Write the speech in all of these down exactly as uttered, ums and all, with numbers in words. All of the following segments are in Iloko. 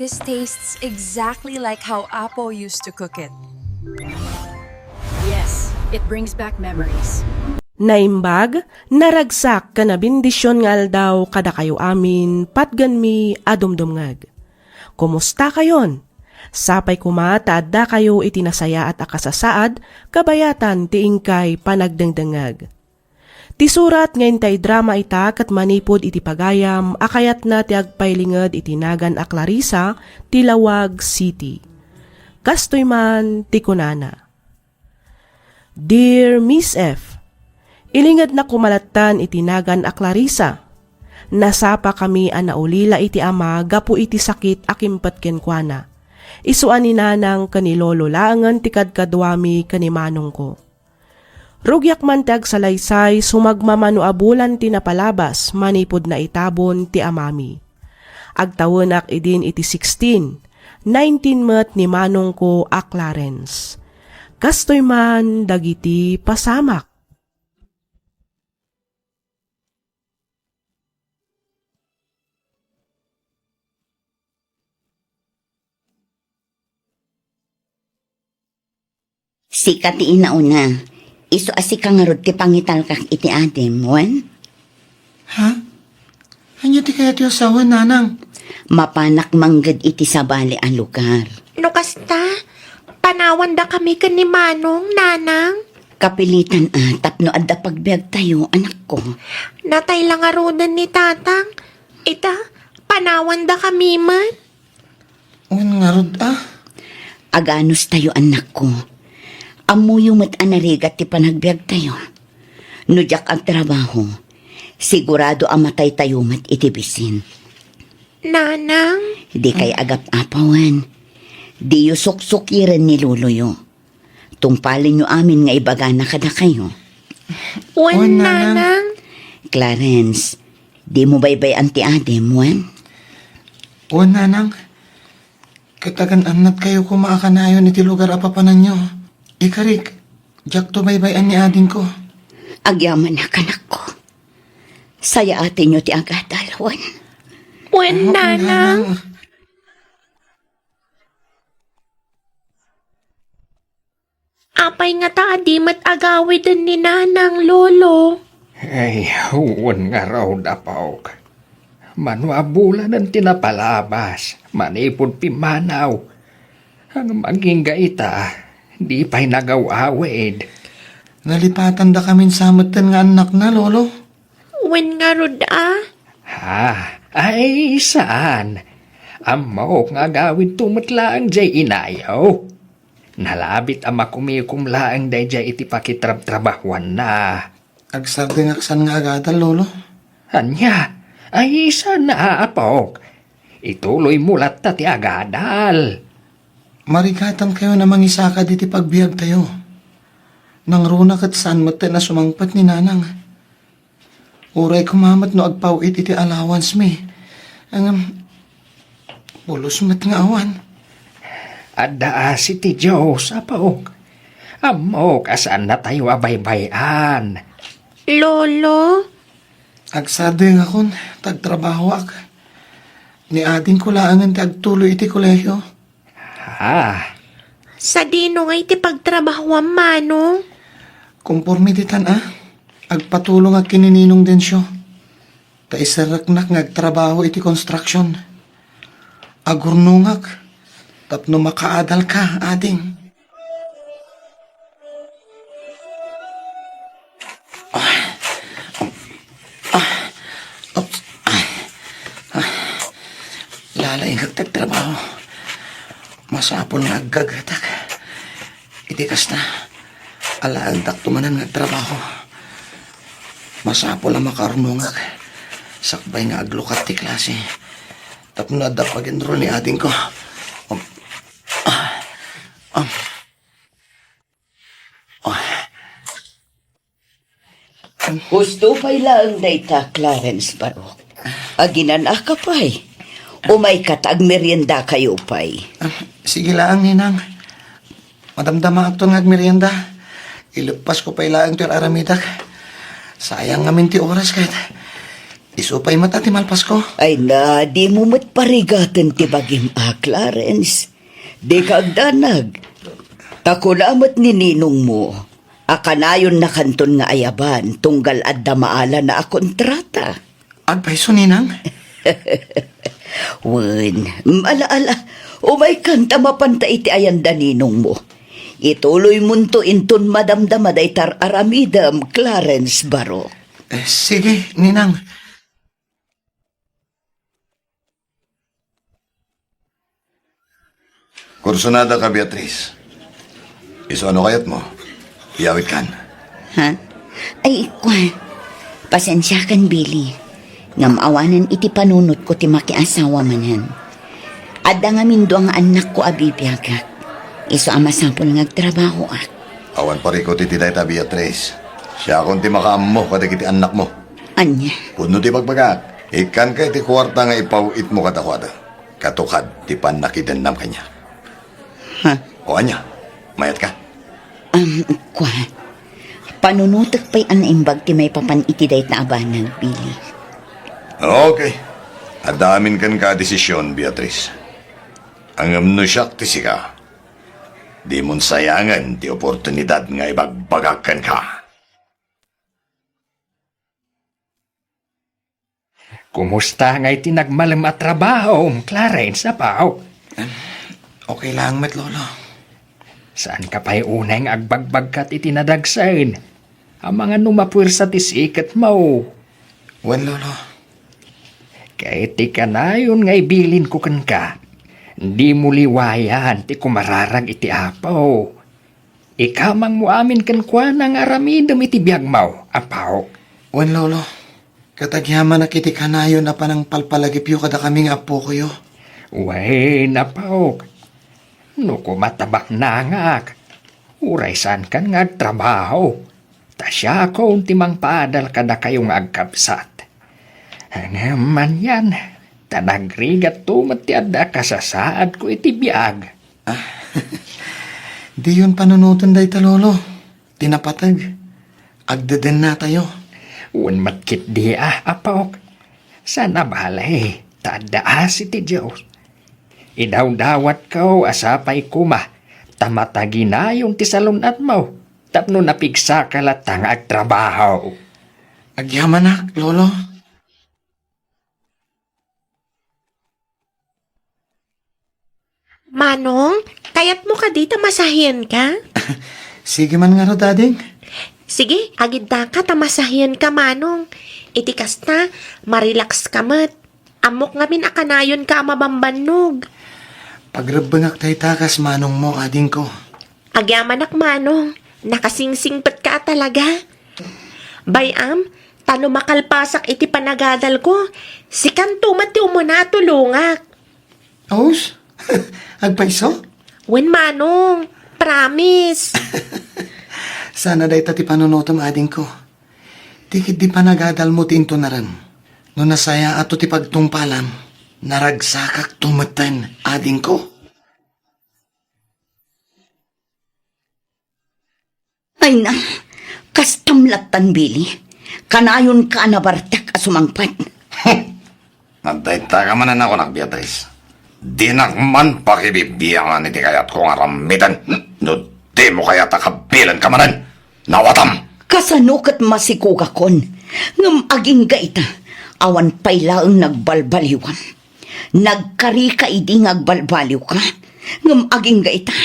This tastes exactly like how Apo used to cook it. Yes, it brings back memories. Naimbag, naragsak ken nabendision nga aldaw kadakayo amin, patgenmi a dumdumngeg. Kumusta kayon? Sapay koma ta addakayo iti nasayaat a kasasaad kabayatan ti inkay panagdengdengngeg. Ti surat nga intay drama ita ket manipud iti pagayam a kayatna ti agpailinged iti nagan a Clarissa ti Laoag City. Kastoy man ti kunana, "Dear Miss F, ilingedna koma lattan iti nagan a Clarissa. Nasapakami a naulila iti ama gapu iti sakit a kimpet kenkuana. Isu a ni Nanang ken ni Lolo laengen ti kadkaduami ken ni manongko. Rugiak man ti agsalaysay, sumagmamano a bulan ti napalabas manipud naitabon ti amami. Agtawenak idin iti sixteen, nineteen met ni manongko a Clarence. Kastoy man dagiti pasamak." Sika ti inauna. Isu a sika ngarud ti pangitalkak iti adim, wen? Ha? Ania ti kayatyo a sawen, Nanang? Mapanak mangged iti sabali a lugar. No kasta, panawandakami ken ni Manong, Nanang. Kapilitan a tapno adda pagbiagtayo, anakko. Natay la ngaruden ni Tatang. Ita, panawandakami met. Wen ngarud a? Aganustayo, annakko. Ammoyo met a narigat ti panagbiagtayo. No diak agtrabaho, sigurado a mataytayo met iti bisin. Nanang? Dikay agap-apawen. Diyo suksukiren ni loloyo. Tungpalenyo amin nga ibagana kadakayo. Wen, Wen, Nanang. Nanang. Clarence, dimo baybay-an ti adim, wen? Wen, Nanang. Ket agan-annatkayo koma a kanayon iti lugar a papananyo. Ikarik, diakto baybay-an ni adingko. Agyamanak, anakko. Sayaatenyo ti agadal, wen? Wen, Nanang. Apay ngata a di met agawiden ni Nanang, Lolo? Ay, wen ngarud, apok. Mano a bulanen ti napalabas manipud pimmanaw. Ngem agingga ita, di pay nagaw-awid. Nalipatandakamin sa metten nga annakna, Lolo. Wen ngarud a? Ha? Ay, saan. Ammok nga agawidto met laeng diay inayo. Nalabit a makumikom laeng daydiay iti pakitrabtrabahuanna. Agsardengak saan nga agadal, Lolo. Ania? Ay, saan a, apok. Ituloymo latta ti agadal. Marigatankayon a mangisakad iti pagbiagtayo. Nangruna ket saan metten a sumangpet ni Nanang. Uray koma met no agpaw-it iti allowance mi. Ngem, pulos met nga awan. Adda asi ti Dios, apok. Ammok a saannatayo a baybay-an. Lolo? Agsardengakon, ta agtrabahoak. Ni adingko laengen ti agtuloy iti kolehio. Ah. Sadino ngay ti pagtrabahoam, Manong? Konforme ditan a, agpatulongak ken ni Ninong Dencio. Ta iserreknak nga agtrabaho iti construction. Agurnongak tapno makaadalka, ading. Ah. Ah. Oops. Ah. Ah. Lalaingek ti agtrabaho. Masapul nga aggagatak. Iti kasta, alaentakto manen nga agtrabaho. Masapul a makaurnongak sakbay nga aglukat ti klase tapno adda pag-enroll ni adingko. Um, ah, um. Husto pay laeng dayta, Clarence Baruch. Aginan-aka pay. Umayka ta agmeriendakayo pay. Ah, sige laeng, Ninang. Madamdamaakton nga agmerienda. Ileppasko pay laeng ti ar-aramidak. Sayang ngamin ti oras ket. Isu pay met a ti malpasko. Ay na, dimo met parigaten ti bagim a, Clarence. Dika agdanag. Ta kuna met ni ninongmo a kanayonnakanton nga ayaban tunggal adda maalana a kontrata. Agpayso, ninang? Wen, ala, ala, umaykan ta mapanta iti ayanda ninongmo. Ituloymonto inton madamdama dayta ar-aramidem, Clarence Barok. Eh, sige, ninang. Kursunada ka, Beatriz. Isu ano kayatmo? Iyawidkan. Ha? Ay, kua. Pasensiakan, Billy. Ngem awanen iti panunotko ti makiasawa manen. Adda ngamin dua nga annakko a bibiagak. Isu a masapul nga agtrabahoak. Awan parikut iti dayta, Beatriz. Siakon ti makaammo kadagiti annakmo. Ania? Pudno ti bagbagak, ikkanka iti kuarta nga ipaw-itmo kadakuada. Katukad ti pannakidennam kaniak. Ha? O ania? Mayatka? Um, kua. Panunotek pay a naimbag ti maipapan iti dayta a banag, Billy. Okay. Adda amin kenka a desisyon, Beatriz. Ngem no siak ti sika, dimon sayangen ti oportunidad nga ibagbagak kenka. Kumusta ngay ti nagmalem a trabahom, Clarence, apo? Em, okay lang met, Lolo. Saanka pay unay nga agbagbagkat iti nadagsen? Amangan no mapuersa ti siketmo. Wen, Lolo. Ket ti kanayon nga ibilinko kenka, dimo liwayan ti kumararag iti Apo. Ikamangmo amin kenkuana nga aramidem iti biagmo, apo. Wen, Lolo. Ket agyamanak iti kanayon a panangpalpalagipyo kadakami nga appokoyo. Wen, apok. No koma ta baknangak, uray saankan nga agtrabaho, ta siakon ti mangpaadal kadakayo nga agkabsat. Ngem anian, ta nagrigatto met ti adda a kasasaadko iti biag. Ah, diyon panunoten dayta, Lolo. Ti napateg, agdedennatayo. Wen met ketdi a, apok. Saan a bale, ta adda asi ti Dios. Idawdawatko a sapay koma ta mataginayon ti salun-atmo tapno napigsaka latta nga agtrabaho. Agyamanak, Lolo. Manong, kayatmo kadi ta masahienka? Sige man ngarud, ading. Sige, agiddaka ta masahienka, Manong. Iti kasta, marelax ka met. Ammok ngamin a kanayonka a mabambannog. Pagrebbengak dayta kas manongmo, adingko. Agyamanak, Manong. Nakasingsingpetka a talaga. Bay-am, ta no makalpasak iti panagadalko, sikanto met ti umuna a tulongak. Aws? Agpayso? Wen, Manong. Promise. Sana dayta ti panunotem, adingko. Ti ketdi panagadalmo ti intunarem. No nasayaato ti pagtungpalam, naragsakakto metten, adingko. Ay na, kastam lattan, Billy. Kanayonka a nabartek a sumangpet. Adda ita ka manen a kunak, Beatriz. Dinak man pakibibiangan iti kayatko nga aramiden no dimo kayat a kabilenka manen. Nawatam! Kasano ket masikugakon? Ngem agingga ita, awan pay laeng nagbalbaliwam. Nagkarika idi nga agbalbaliwka, ngem agingga ita,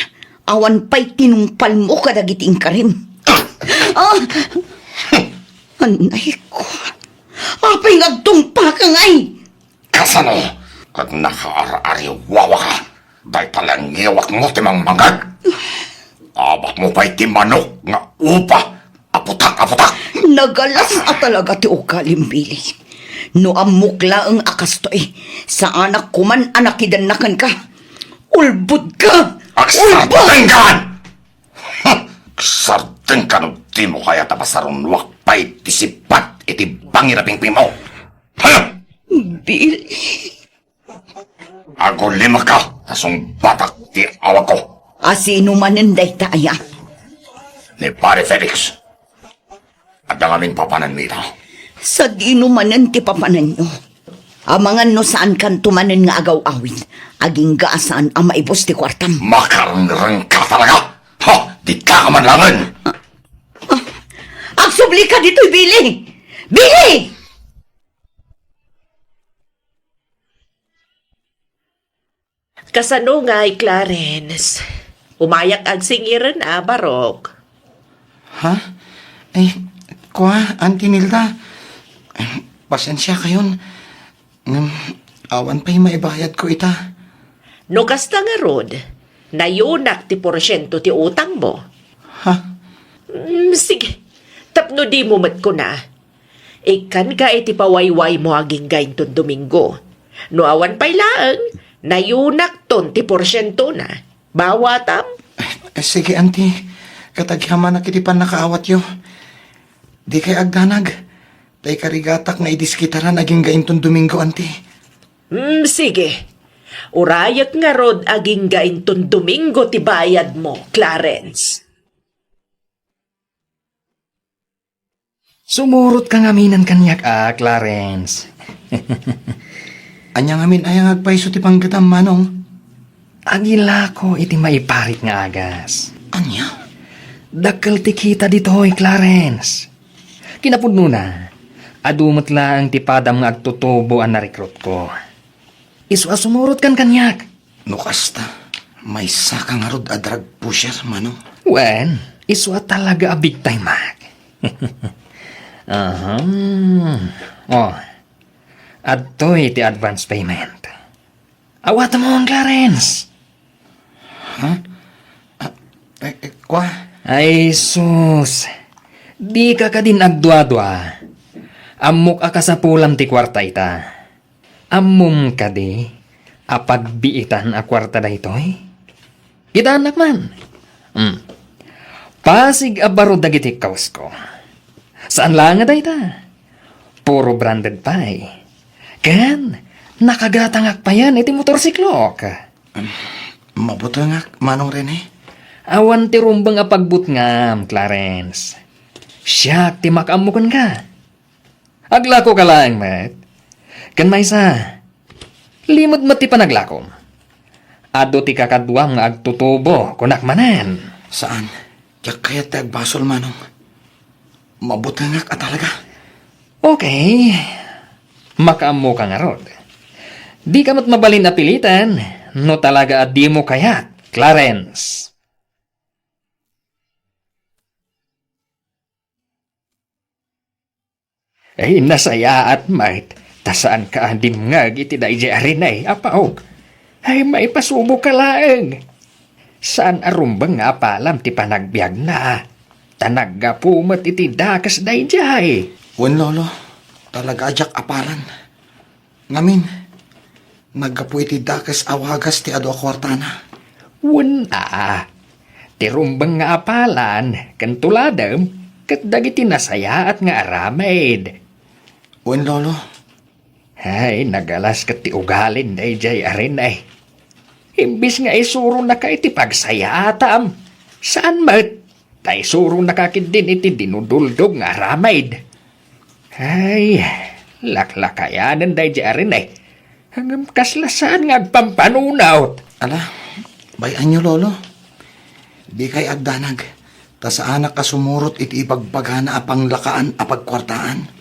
awan pay tinungpalmo kadagiti inkarim. Ah! Anayko. Apay nga agtungpaka ngay? Kasano? Ket nakaar-ariwawaka. Dayta la ngiwatmo ti mangmangngeg. Abakmo pay ti manok nga upa. Aputak, aputak! Nagalas a talaga ti ugalim, Billy. No ammok laeng a kastoy, saanak koman a nakidenna kenka. Ulbodka! Ulbod! Agsardengkan! Agsardengka no dimo kayat a pasarunoak pay ti sippat iti bangir a pingpingmo. Ha? Billy. Agulimekka, ta sungbatak ti awagko. A sino manen dayta aya? Ni Pare Felix. Adda ngamin papananmi ita. Sadino manen ti papananyo? Amangan no saankanto manen nga agaw-awid, agingga a saan a maibus ti kuartam. Makarengreng ka talaga! Ha? Dika ka manlangen! Ah, ah, agsubli ka ditoy, Billy! Billy! Kasano ngay, Clarence? Umayak agsingiren a barok. Ha? Eh, kua, Auntie Nilda. Pasensiakayon. Ngem, awan pay maibayadko ita. No kasta ngarud, nayunak ti porsiento ti utangmo. Ha? Mm, sige. Tapno dimo met kuna. Ikkanka iti pawaywaymo agingga inton Domingo. No awan pay laeng, nayunakton ti porsientona. Bawatam? Eh, sige, Auntie. Ket agyamanak iti pannakaawatyo. Dikay agdanag. Ta ikarigatak nga idiskitaran agingga inton Domingo, Auntie. Hmm, sige. Urayek ngarud agingga inton Domingo ti bayadmo, Clarence. Sumurotka ngaminen kaniak a, Clarence. Ania ngamin aya nga agpayso ti panggetam, Manong? Agilako iti maiparit nga agas. Ania? Dakkel ti kita ditoy, Clarence. Kinapudnona, adu met laeng ti padam nga agtutubo a narekrutko. Isu a sumurotkan kaniak. No kasta, maysaka ngarud a drug pusher, Manong? Wen, isu a talaga a big time, Mac. Aha. Oh, adtoy ti advance payment. Awatemon, Clarence. Ha? Ah, eh, eh, kua? Ay, sus. Dika kadin agduadua. Ammok a kasapulam ti kuarta ita. Ammom kadi a pagbiitan a kuarta daytoy? Kitaennak man. Hmm. Pasig a baro dagiti kawsko. Saan laeng a dayta. Puro branded pay. Ken, nakagatangak payen iti motorsiklok. Mabutengak, Manong Rene. Awan ti rumbeng a pagbutngam, Clarence. Siak ti makaammo kenka. Aglakoka laeng met. Ken maysa, limed met ti panaglakom. Adu ti kakaduam nga agtutubo, kunak manen. Saan. Diak kayat ti agbasol, Manong. Mabutengak a talaga. Okay. Makaammoka ngarud. Dika met mabalin a piliten no talaga a dimo kayat, Clarence. Ay, nasayaat met, ta saanka a dimngeg iti daydiay a Rene, apaok. Ay, maipasuboka laeng. Saan a rumbeng nga apalam ti panagbiagna, ta naggapu met iti dakes daydiay. Wen, Lolo, talaga a diak apalan. Ngamin, naggapu iti dakes a wagas ti adu a kuartana. Wen a, ti rumbeng nga apalan ken tuladem ket dagiti nasayaat nga aramid. Wen, Lolo. Ay, nagalas ket ti ugalin daydiay a Rene. Imbis nga isuronaka iti pagsayaatam, saan met. Ta isuronaka ketdin iti dinuduldog nga aramid. Ay, laklakayanen daydiay a Rene. Ngem kasla saan nga agpampanunot. Ala, bay-anyo, Lolo. Dikay agdanag, ta saanak a sumurot iti ibagbagana a panglakaan a pagkuartaan.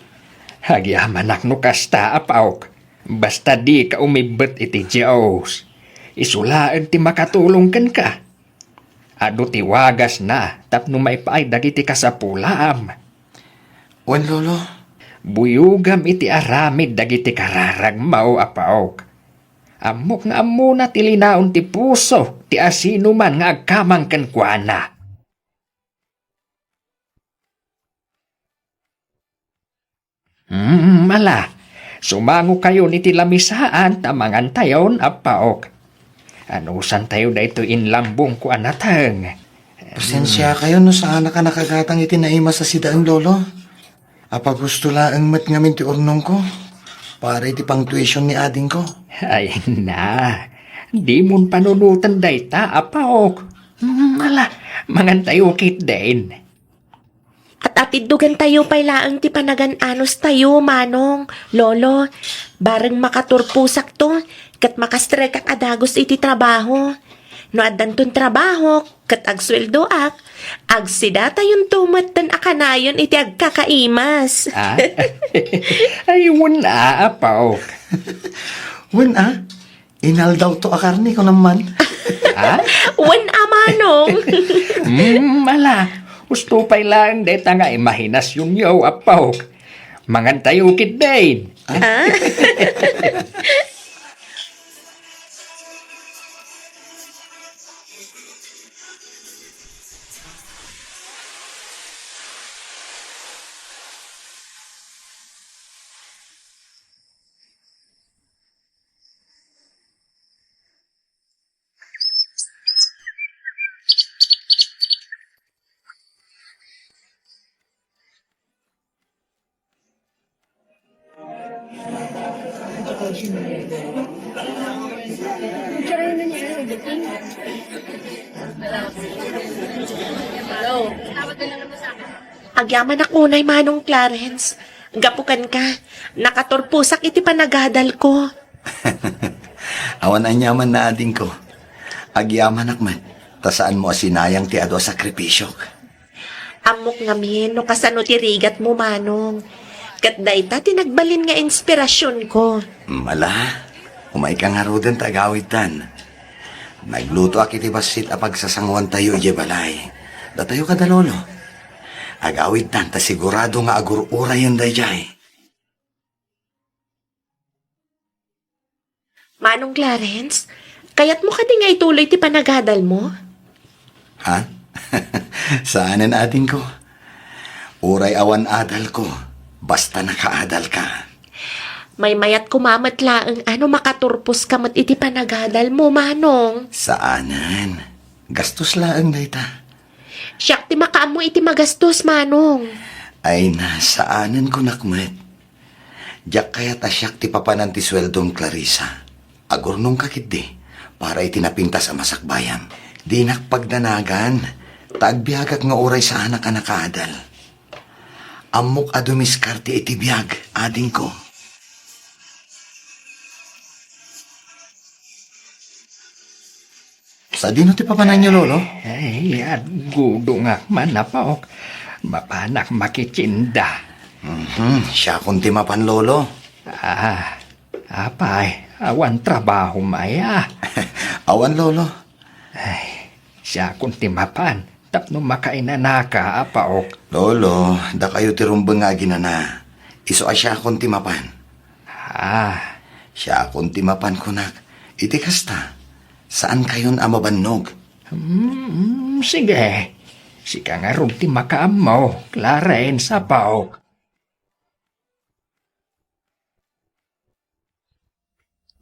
Agyamanak no kasta, apaok. Basta dika umibbet iti Dios. Isu laeng ti makatulong kenka. Adu ti wagasna tapno maipaay dagiti kasapulam. Wen, Lolo. Buyogam iti aramid dagiti kararagmo, apaok. Ammok nga ammona ti linaon ti puso ti asinoman nga agkamang kenkuana. Hmm, ala, sumangokayon iti lamisaan ta mangantayon, apaok. Anusantayo daytoy inlambongko a nateng. Pasensiakayon no saanak a nakagatang iti naimas a sidaen, Lolo. Apagusto laeng met ngamin ti urnongko para iti pangtuition ni adingko. Ay na, dimon panunoten dayta, apaok. Hmm, ala, mangantayo ketdin. At Tatiddogantayo pay laeng ti panagan-anustayo, Manong, Lolo. Bareng makaturposakto, ket makastrekak a dagus iti trabaho. No addanton trabaho, ket agsueldoak, agsidatayonto metten a kanayon iti agkakaimas. Ah? Ay, wen a, Apaok. Wen a? Inaldawto a karne, kunam man. Ha? Wen a, Manong. Mm, ala, husto pay laeng dayta nga imahinasionyo, Apaok. Mangantayo ketdin. Ah? Agyamanak unay, Manong Clarence. Gapu kenka, nakaturposak iti panagadalko. Awan aniamanna, adingko. Agyamanak met, ta saanmo a sinayang ti adu a sakripisiok. Ammok ngamin no kasano ti rigatmo, Manong. Ket dayta ti nagbalin nga inspirasionko. Ala, umayka ngaruden ta agawidtan. Naglutoak iti bassit a pagsasangoantayo idiay balay. Datayo kada lolo. Agawidtan ta sigurado nga agur-urayen daydiay. Manong Clarence, kayatmo kadi nga ituloy ti panagadalmo? Ha? Saanen, adingko. Uray awan adalko, basta nakaadalka. Maymayat koma met laeng a no makaturposka met iti panagadalmo, Manong. Saanen. Gastos laeng dayta. Siak ti makaammo iti magastos, Manong. Ay na, saanen kunak met. Diak kayat a siak ti papanan ti sueldom, Clarissa. Agurnongka ketdi para iti napintas a masakbayam. Dinak pagdanagan, ta agbiagak nga uray saanak a nakaadal. Ammok a dumiskarte iti biag, adingko. Sadino ti papananyo, Lolo? Ay, aggudongak man, Apaok. Mapanak makitinda. Mhm, siakon ti mapan, Lolo. Ah, apay, awan trabahom aya? Awan, Lolo. Ay, siakon ti mapan tapno makainanaka, Apaok. Lolo, dakayo ti rumbeng nga aginana. Isu a siakon ti mapan. Ah. Siakon ti mapan, kunak. Iti kasta, saankayon a mabannog. Hmm, sige. Sika ngarud ti makaammo, Clarence, Apaok.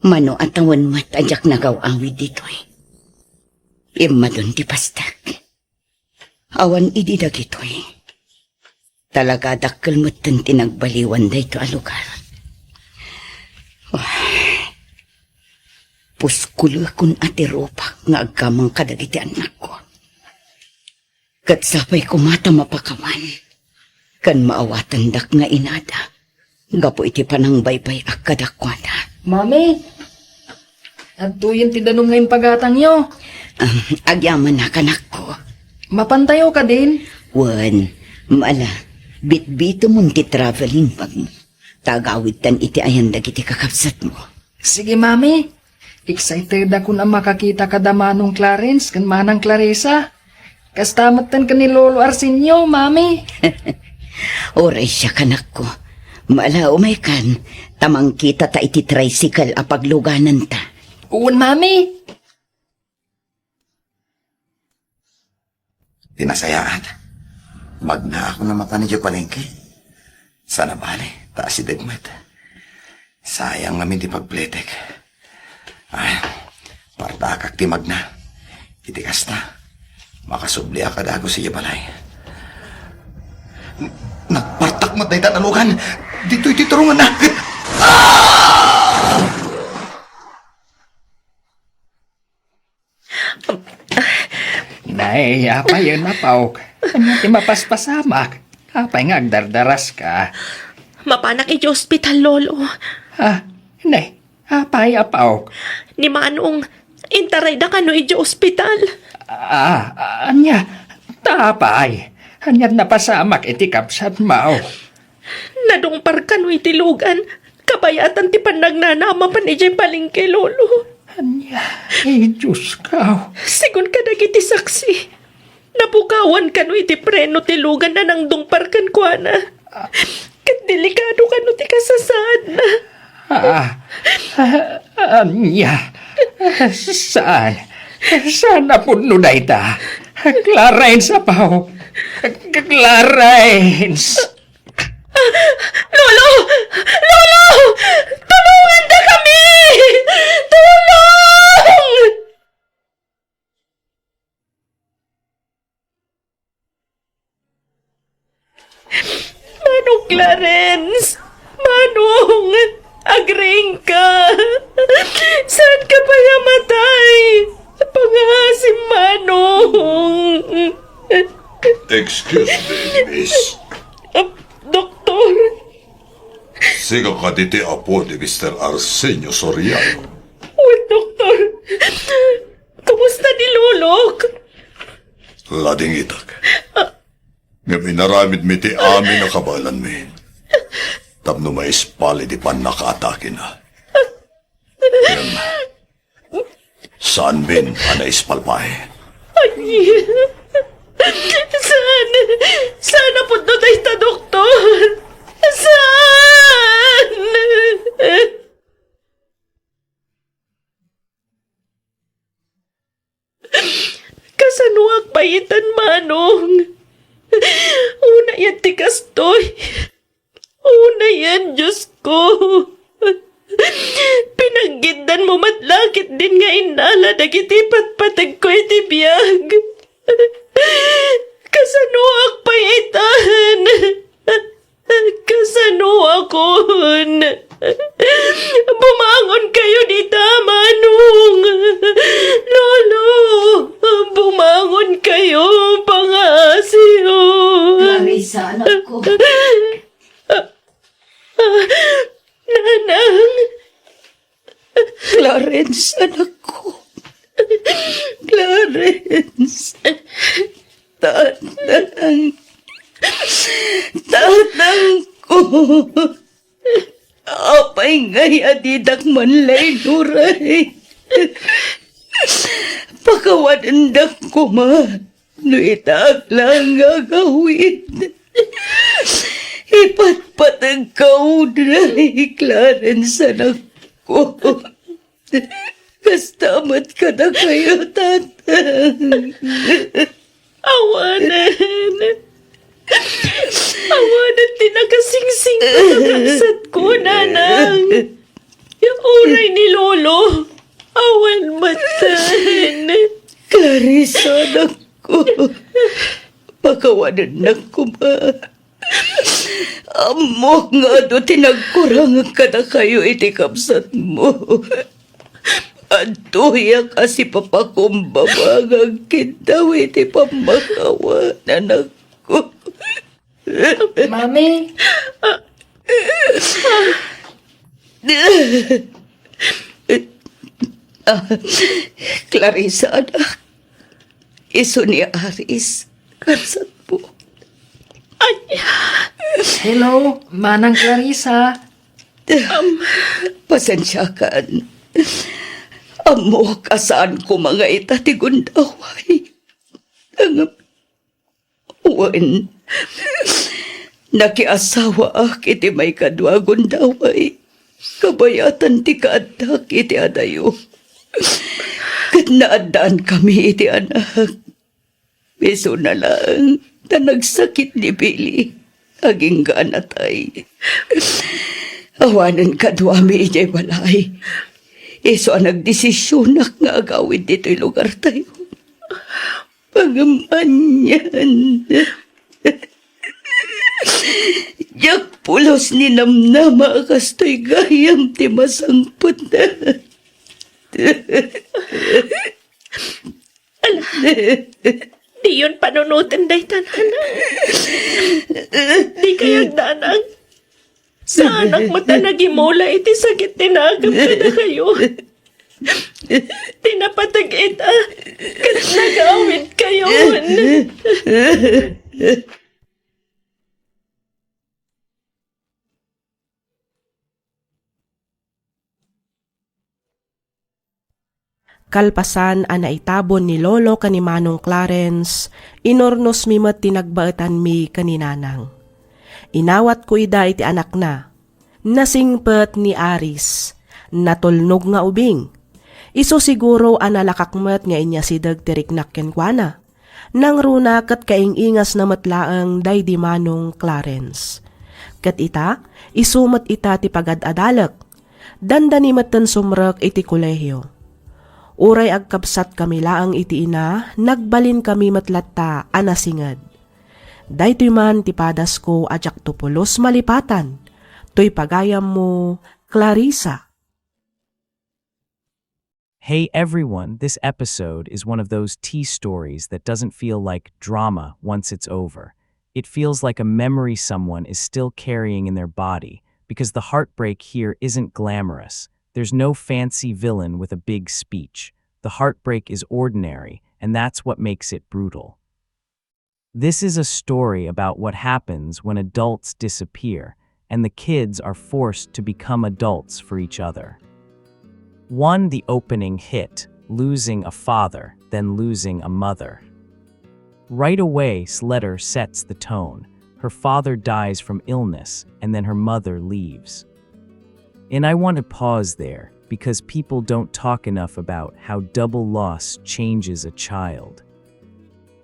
Mano a tawen met a diak nagaw-awid ditoy. Immadun ti pastak. Awan idi dagitoy. Talaga dakkel metten ti nagbaliwan daytoy a lugar. Puskulekon a ti rupak nga aggamang kadagiti annakko. Ket sapay koma ta mapakawan ken maawatendak nga inada gapu iti panangbaybay-ak kadakuada. Mami, adtoyen ti danum nga impagatangyo. Ah, agyamanak, anakko. Mapantayo kadin? Wen, mala, bitbitemon ti traveling bag mo. Ta agawidtan iti ayan dagiti kakabsatmo. Sige, Mami. Excitedakon a makakita kada Manong Clarence ken Manang Clarissa. Kasta metten ken ni Lolo Arsenio, Mami. Uray siak, anakko. Mala, umaykan, ta mangkitata iti tricycle a paglugananta. Wen, Mami. Ti nasayaat, magnaakon a mapan idiay palengke. Sana bale, ta asideg met. Sayang ngamin ti pagpletek. Ay, partakak ti magna. Iti kasta, makasubliak a dagus idiay balay. N-, nagpartak met dayta a nalugan. Ditoy ti turunganna. Ah! Nay, apayen, Apaok. Ania ti mapaspasamak? Apay nga agdardaraska? Mapanak idiay ospital, Lolo. Ah, ne, apay, apo? Ni Manong, intarayda kano idiay ospital. Ah, ania? Ta apay? Ania't napasamak iti kabsatmo? Nadungpar kano iti lugan, kabayatan ti pannagnana a mapan idiay palengke, Lolo. Ania? Ay, Diosko. Sigun kadagiti saksi, napukawan kano iti preno ti lugan a nangdungpar kenkuana. Ket delikado kano ti kasasaadna. Ah, ah, ania? Saan? Saan a pudno dayta? Clarence, apo. Clarence! Lolo! Lolo! Tulongandakami! Tulong! Manong Clarence! Manong! Agriingka! Saanka pay a matay? Pangaasim, Manong! Excuse me, miss. Ah, doktor. Sika kadi ti apo ni Mister Arsenio Soriano? Wen, doktor. Kumusta ni Lolok? Ladingitak. Ngem inaramidmi ti amin a kabaelanmi tapno maispal iti pannakaatakena. Ngem, saanmin a naispal pay? Ay, saan? Saan a pudno dayta, doktor? Saan? Kasanoak pay itan, Manong? Unayen ti kastoy. Unayen, Diosko. Pinaggiddanmo met la ketdin nga innala dagiti patpategko iti biag. Kasanoak pay itan? Kasanoakon? Bumangon kayo dita, Manong! Lolo! Bumangon kayo, pangaasim! Clarissa, anakko. Nanang! Clarence, anakko. Clarence. Tatang. Tatangko. Apay ngay a didak man la inuray? Pakawanendak koma. No itaak laeng nga agawid, ipatpategka unay, Clarence, anakko. Kasta met kadakayo, Tatang. Awanen. Awanen ti nakasingsing a kakabsatko, Nanang. Uray ni Lolo. Awan met. Clarissa, anakko. Pakawanennak koma. Ammok nga adu ti nagkurangek kadakayo iti kabsatmo. Adtoyak a sipapakumbaba nga agkiddaw iti pammakawan, anakko. Mami? Ah, Clarissa, anak. Isu ni Aris, kabsatmo. Ay. Hello, Manang Clarissa. Am, pasensiakan. Ammok a saan koma nga ita ti gundaway. Ngem, wen, nakiasawaak iti maikadua a gundaway. Kabayatan ti kaaddak iti adayo. Ket naaddankami iti anak. Isuna laeng ta nagsakit ni Billy. Agingga a natay. Awanen kaduami idiay balay. Isu a nagdesisionak nga agawid ditoy lugartayo. Ngem anian. Diak pulos ni namnama a kastoy gayam ti masangpetna. Diyon panunoten dayta, nanang. Dikay agdanag. Saanak met a nagimula iti sakit ti naagem kadakayo. Ti napateg ita, ket nagawidkayon. Kalpasan a naitabon ni Lolo ken ni Manong Clarence, inurnosmi met ti nagbaetanmi ken ni Nanang. Inawatko ida iti anakna. Nasingpet ni Aris. Natulnog nga ubing. Isu siguro a nalakak met nga inyasideg ti riknak kenkuana. Nangruna ket kaing-ingasna met laeng daydi Manong Clarence. Ket ita, isu met ita ti pagad-adalek. Dandani metten sumrek iti kolehio. Uray agkabsatkami laeng iti ina, nagbalinkami met latta a nasinged. Daytoy man ti padasko a diakto pulos malipatan. Toy pagayammo, Clarissa. Hey everyone, this episode is one of those tea stories that doesn't feel like drama once it's over. It feels like a memory someone is still carrying in their body, because the heartbreak here isn't glamorous. There's no fancy villain with a big speech. The heartbreak is ordinary, and that's what makes it brutal. This is a story about what happens when adults disappear and the kids are forced to become adults for each other. One, the opening hit, losing a father, then losing a mother. Right away, this letter sets the tone. Her father dies from illness, and then her mother leaves. And I want to pause there because people don't talk enough about how double loss changes a child.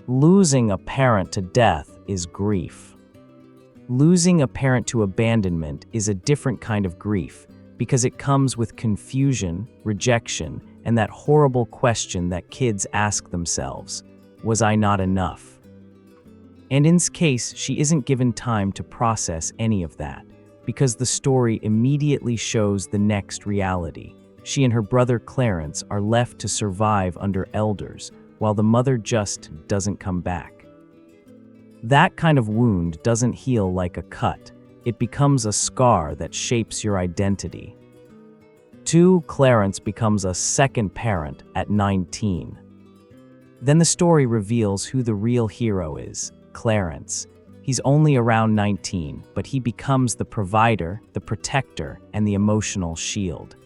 Losing a parent to death is grief. Losing a parent to abandonment is a different kind of grief because it comes with confusion, rejection, and that horrible question that kids ask themselves, "Was I not enough?" And in this case, she isn't given time to process any of that, because the story immediately shows the next reality. She and her brother Clarence are left to survive under elders, while the mother just doesn't come back. That kind of wound doesn't heal like a cut. It becomes a scar that shapes your identity. Two, Clarence becomes a second parent at nineteen. Then the story reveals who the real hero is, Clarence. He's only around nineteen, but he becomes the provider, the protector, and the emotional shield.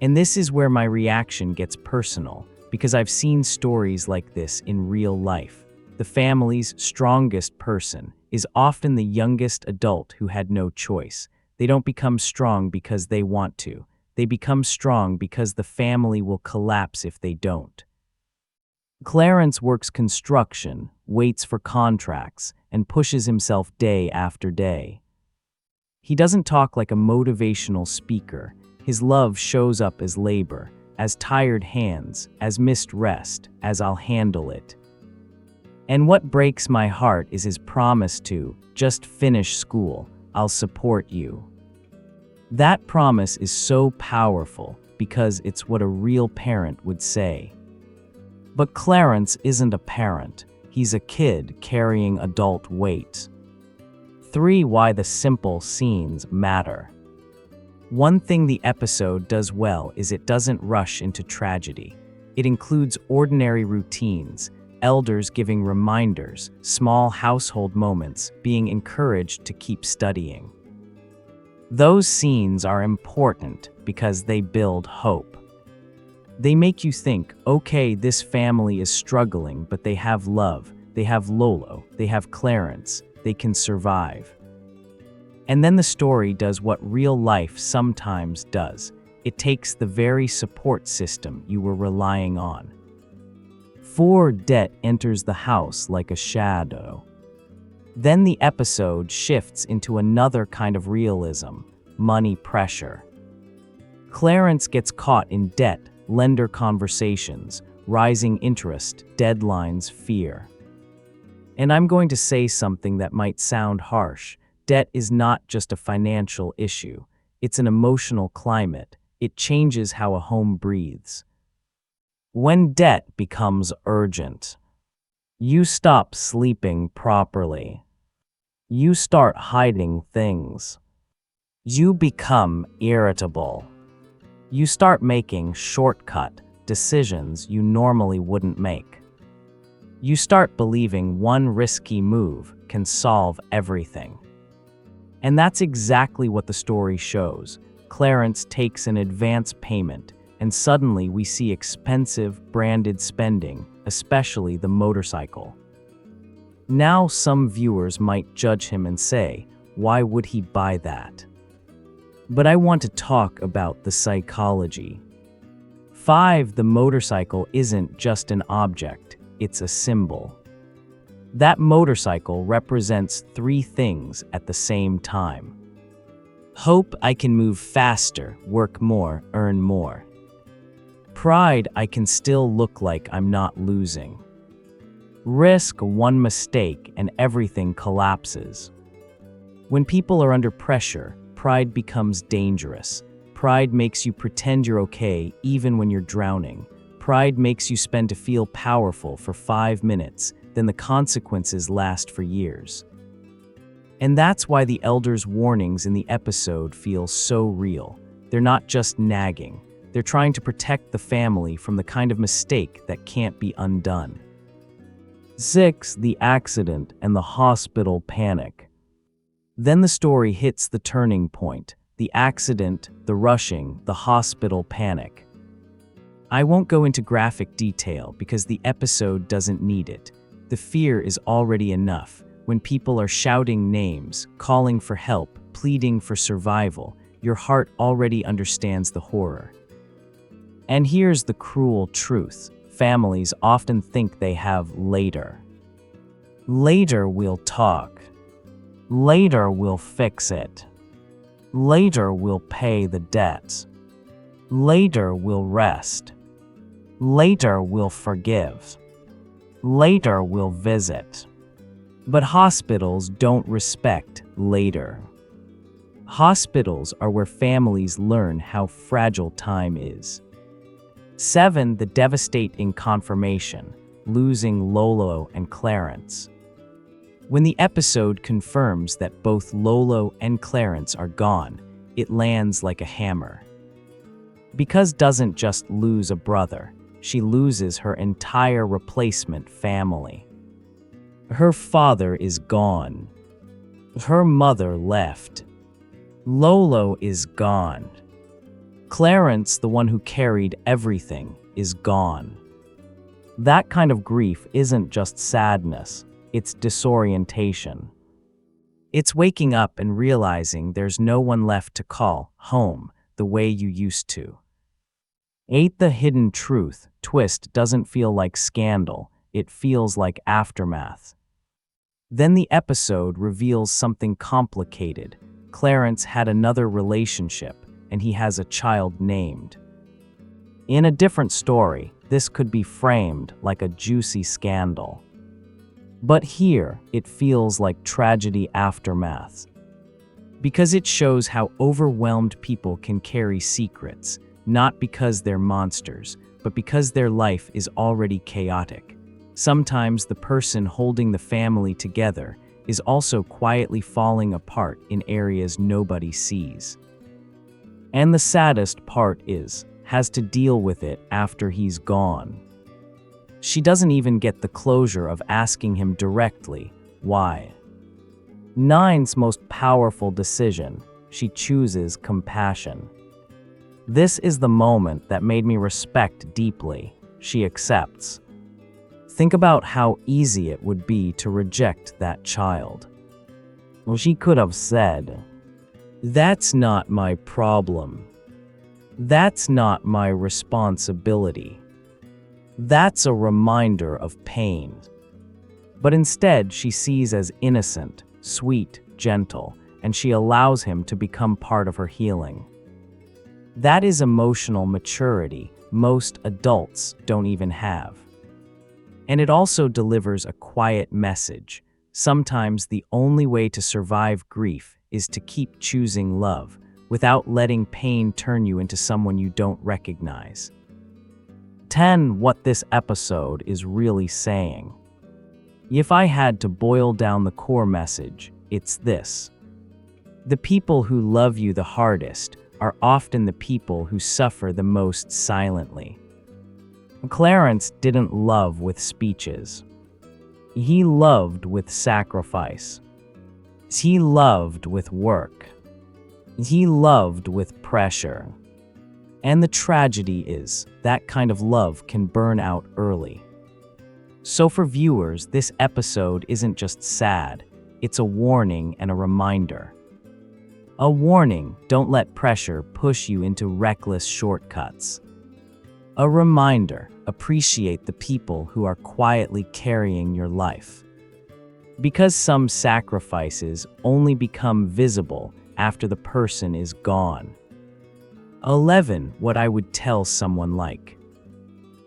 And this is where my reaction gets personal, because I've seen stories like this in real life. The family's strongest person is often the youngest adult who had no choice. They don't become strong because they want to. They become strong because the family will collapse if they don't. Clarence works construction, waits for contracts, and pushes himself day after day. He doesn't talk like a motivational speaker. His love shows up as labor, as tired hands, as missed rest, as "I'll handle it." And what breaks my heart is his promise to "just finish school, I'll support you." That promise is so powerful because it's what a real parent would say. But Clarence isn't a parent. He's a kid carrying adult weight. Three, why the simple scenes matter. One thing the episode does well is it doesn't rush into tragedy. It includes ordinary routines, elders giving reminders, small household moments, being encouraged to keep studying. Those scenes are important because they build hope. They make you think, "Okay, this family is struggling, but they have love, they have Lolo, they have Clarence, they can survive." And then the story does what real life sometimes does. It takes the very support system you were relying on. Four, debt enters the house like a shadow. Then the episode shifts into another kind of realism, money pressure. Clarence gets caught in debt, lender conversations, rising interest, deadlines, fear. And I'm going to say something that might sound harsh. Debt is not just a financial issue. It's an emotional climate. It changes how a home breathes. When debt becomes urgent. You stop sleeping properly. You start hiding things. You become irritable. You start making shortcut decisions you normally wouldn't make. You start believing one risky move can solve everything. And that's exactly what the story shows. Clarence takes an advance payment, and suddenly we see expensive, branded spending, especially the motorcycle. Now, some viewers might judge him and say, "Why would he buy that?" But I want to talk about the psychology. Five, the motorcycle isn't just an object, it's a symbol. That motorcycle represents three things at the same time. Hope, I can move faster, work more, earn more. Pride, I can still look like I'm not losing. Risk, one mistake and everything collapses. When people are under pressure, pride becomes dangerous. Pride makes you pretend you're okay even when you're drowning. Pride makes you spend to feel powerful for five minutes, then the consequences last for years. And that's why the elder's warnings in the episode feel so real. They're not just nagging, they're trying to protect the family from the kind of mistake that can't be undone. Six, the accident and the hospital panic. Then the story hits the turning point, the accident, the rushing, the hospital panic. I won't go into graphic detail because the episode doesn't need it. The fear is already enough. When people are shouting names, calling for help, pleading for survival, your heart already understands the horror. And here's the cruel truth: families often think they have later. Later we'll talk. Later we'll fix it. Later we'll pay the debts. Later we'll rest. Later we'll forgive. Later we'll visit. But hospitals don't respect later. Hospitals are where families learn how fragile time is. Seven, the devastating confirmation, losing Lolo and Clarence. When the episode confirms that both Lolo and Clarence are gone, it lands like a hammer. Because doesn't just lose a brother, she loses her entire replacement family. Her father is gone. Her mother left. Lolo is gone. Clarence, the one who carried everything, is gone. That kind of grief isn't just sadness, it's disorientation. It's waking up and realizing there's no one left to call home the way you used to. Eight, the hidden truth twist doesn't feel like scandal, it feels like aftermath. Then the episode reveals something complicated. Clarence had another relationship, and he has a child named. In a different story, this could be framed like a juicy scandal. But here, it feels like tragedy aftermath. Because it shows how overwhelmed people can carry secrets, not because they're monsters, but because their life is already chaotic. Sometimes the person holding the family together is also quietly falling apart in areas nobody sees. And the saddest part is, has to deal with it after he's gone. She doesn't even get the closure of asking him directly why. Nine's most powerful decision, she chooses compassion. "This is the moment that made me respect deeply," she accepts. Think about how easy it would be to reject that child. Well, she could have said, "That's not my problem. That's not my responsibility. That's a reminder of pain." But instead, she sees as innocent, sweet, gentle, and she allows him to become part of her healing. That is emotional maturity most adults don't even have. And it also delivers a quiet message. Sometimes the only way to survive grief is to keep choosing love without letting pain turn you into someone you don't recognize. Ten, what this episode is really saying. If I had to boil down the core message, it's this. The people who love you the hardest are often the people who suffer the most silently. Clarence didn't love with speeches. He loved with sacrifice. He loved with work. He loved with pressure. And the tragedy is, that kind of love can burn out early. So for viewers, this episode isn't just sad, it's a warning and a reminder. A warning, don't let pressure push you into reckless shortcuts. A reminder, appreciate the people who are quietly carrying your life. Because some sacrifices only become visible after the person is gone. Eleven, what I would tell someone like.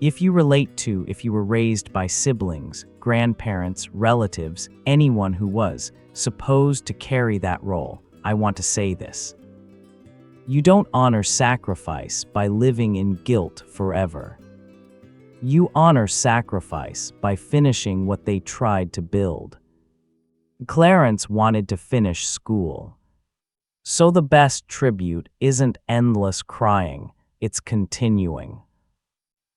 If you relate to, if you were raised by siblings, grandparents, relatives, anyone who was supposed to carry that role, I want to say this. You don't honor sacrifice by living in guilt forever. You honor sacrifice by finishing what they tried to build. Clarence wanted to finish school. So the best tribute isn't endless crying, it's continuing.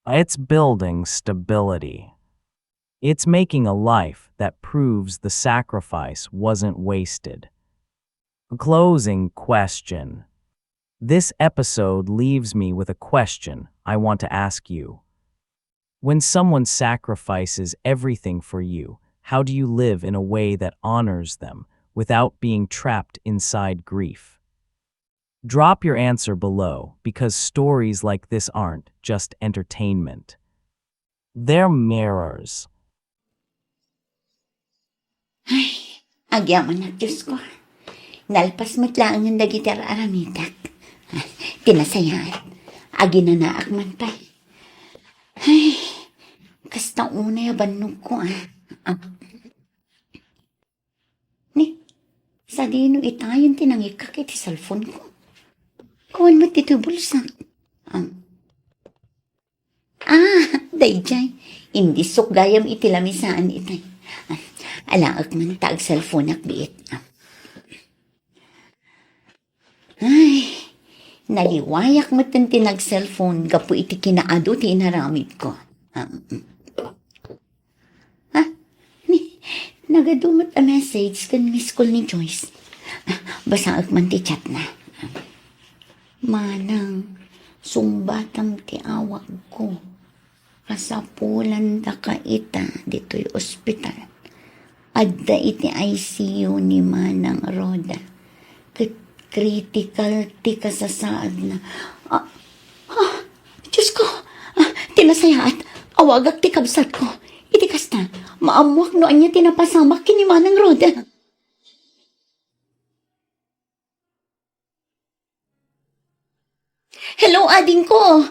It's building stability. It's making a life that proves the sacrifice wasn't wasted. Closing question. This episode leaves me with a question I want to ask you. When someone sacrifices everything for you, how do you live in a way that honors them without being trapped inside grief? Drop your answer below, because stories like this aren't just entertainment. They're mirrors. Ay, agyamanak, Diyos ko. Nalpas met laengen dagiti ar-aramidak. Ti nasayaat, aginanaak man pay. Ay, kasta unay a bannogko, ah. Ah. Ni, sadino itayen ti nangikkak iti cellphone ko? Awan met ditoy bulsak. Ah. Ah, daydiay. Indissok gayam iti lamisaan itay. Ah, alaek man ta agcellphoneak biit. Ah. Ay, naliwayak metten ti nagcellphone gapu iti kinaadu ti inaramidko. Ah, mm. Ah, ni, nagadu met a message ken miss call ni Joyce. Ah, basaek man ti chatna. Manang, sungbatam ti awagko. Kasapulandaka ita ditoy ospital. Adda iti I C U ni Manang Roda. Ket critical ti kasasaadna. Ah, ah, Diyos ko! Ah, ti nasayaat, awagak ti kabsatko. Iti kasta, maammoak no ania ti napasamak ken ni Manang Roda. Hello, adingko.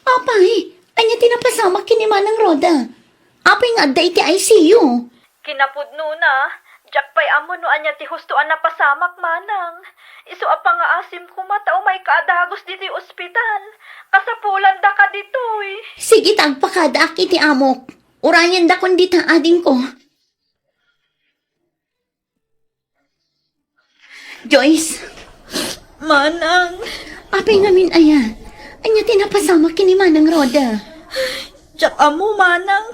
Apay, ania ti napasamak ken ni Manang Roda? Apay nga adda iti I C U? Kinapudnona, diak pay ammo no ania ti husto a napasamak, Manang. Isu a pangaasim koma ta umayka a dagus ditoy ospital. Kasapulandaka ditoy. Sige ta agpakadaak iti amok. Urayendakon dita, adingko. Joyce. Manang. Apay ngamin aya? Ania ti napasamak ken ni Manang Roda? Diak ammo, Manang.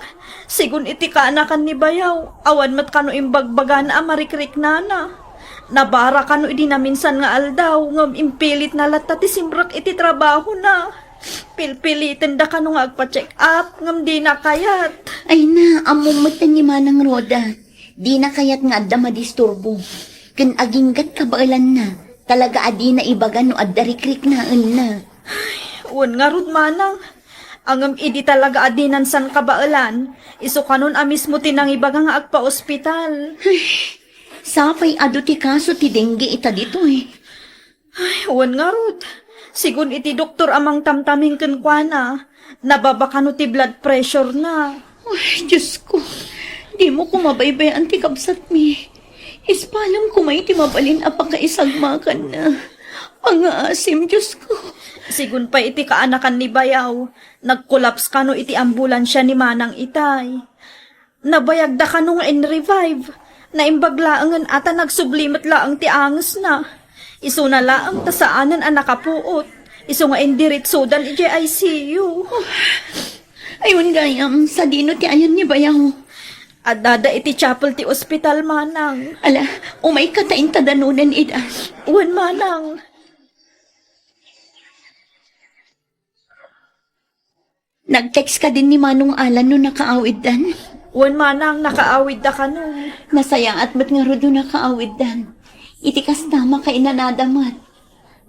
Sigun iti kaanakan ni Bayaw, awan met kano imbagbagana a marikriknana. Nabara kano idi naminsan nga aldaw, ngem impilitna latta ti simrek iti trabahona. Pilpilitenda kano nga agpa-check up, ngem dina kayat. Ay na, ammom met ni Manang Roda. Dina kayat nga adda madisturbo. Ken aginggat kabaelanna, talaga a dina ibaga no adda rikriknaenna. Wen ngarud, Manang. Ngem idi talaga a dinan san kabaelan, isu kanon a mismo ti nangibaga nga agpa-ospital. Ay, sapay adu ti kaso ti dengue ita ditoy. Ay, wen ngarud. Sigun iti doktor a mangtamtaming kenkuana, nababa kano ti blood pressure na. Ay, Diyos ko, dimo koma baybay-an ti kabsatmi. Ispalem koma iti mabalin a pakaisagmakanna. Pangaasim, Diyos ko. Sigun pay iti kaanakan ni Bayaw, nagkolaps kano iti ambulansia ni Manang itay. Nabayagda kano nga in-revive. Naimbag laengen a ta nagsubli met laeng ti angesna. Isuna laeng ta saanen a nakapuot. Isu nga indiritsodan idiay I C U. Ay, wen gayam, sadino ti ayan ni bayaw? Addada iti chapel ti ospital, manang. Ala, umayka ta inta danonen ida. Wen, manang. Nag-text kadin ni Manong Alan no nakaawiddan? Wen, manang, nakaawidda kano. Nasayaat met ngarud no nakaawiddan. Iti kasta, makainanada met.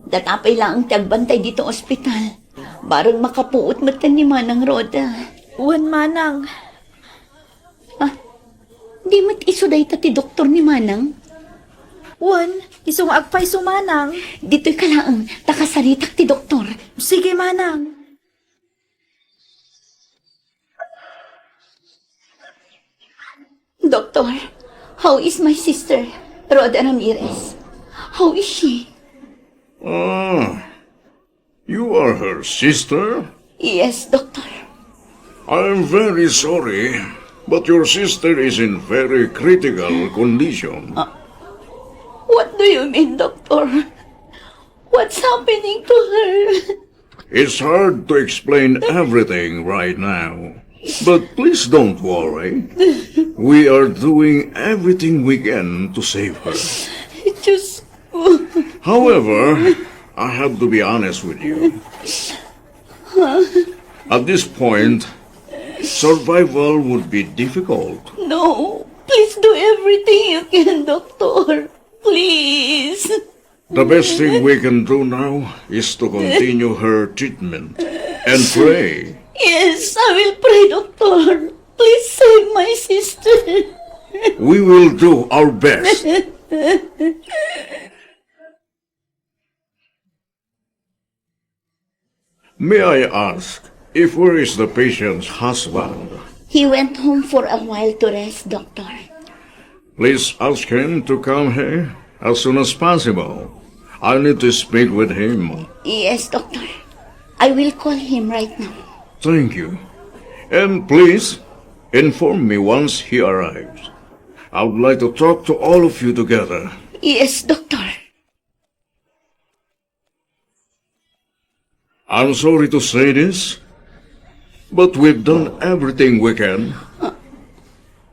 Data pay laeng ti agbantay dito ospital. Bareng makapuot met ken ni Manang Rhoda. Wen, manang. Ah, di met isu dayta ti doktor ni Manang? Wen, isu nga agpayso, manang. Ditoy ka laeng, ta kasaritak ti doktor. Sige, manang. Doctor, how is my sister, Rhoda Ramirez? How is she? Ah, you are her sister? Yes, Doctor. I am very sorry, but your sister is in very critical condition. Ah, what do you mean, Doctor? What's happening to her? It's hard to explain everything right now, but please don't worry. We are doing everything we can to save her. Diyos ko. However, I have to be honest with you. At this point, survival would be difficult. No, please do everything you can, Doctor. Please. The best thing we can do now is to continue her treatment and pray. Yes, I will pray, Doctor. Please save my sister. We will do our best. May I ask, if where is the patient's husband? He went home for a while to rest, Doctor. Please ask him to come here as soon as possible. I need to speak with him. Yes, Doctor. I will call him right now. Thank you. And please inform me once he arrives. I would like to talk to all of you together. Yes, Doctor. I'm sorry to say this, but we've done everything we can.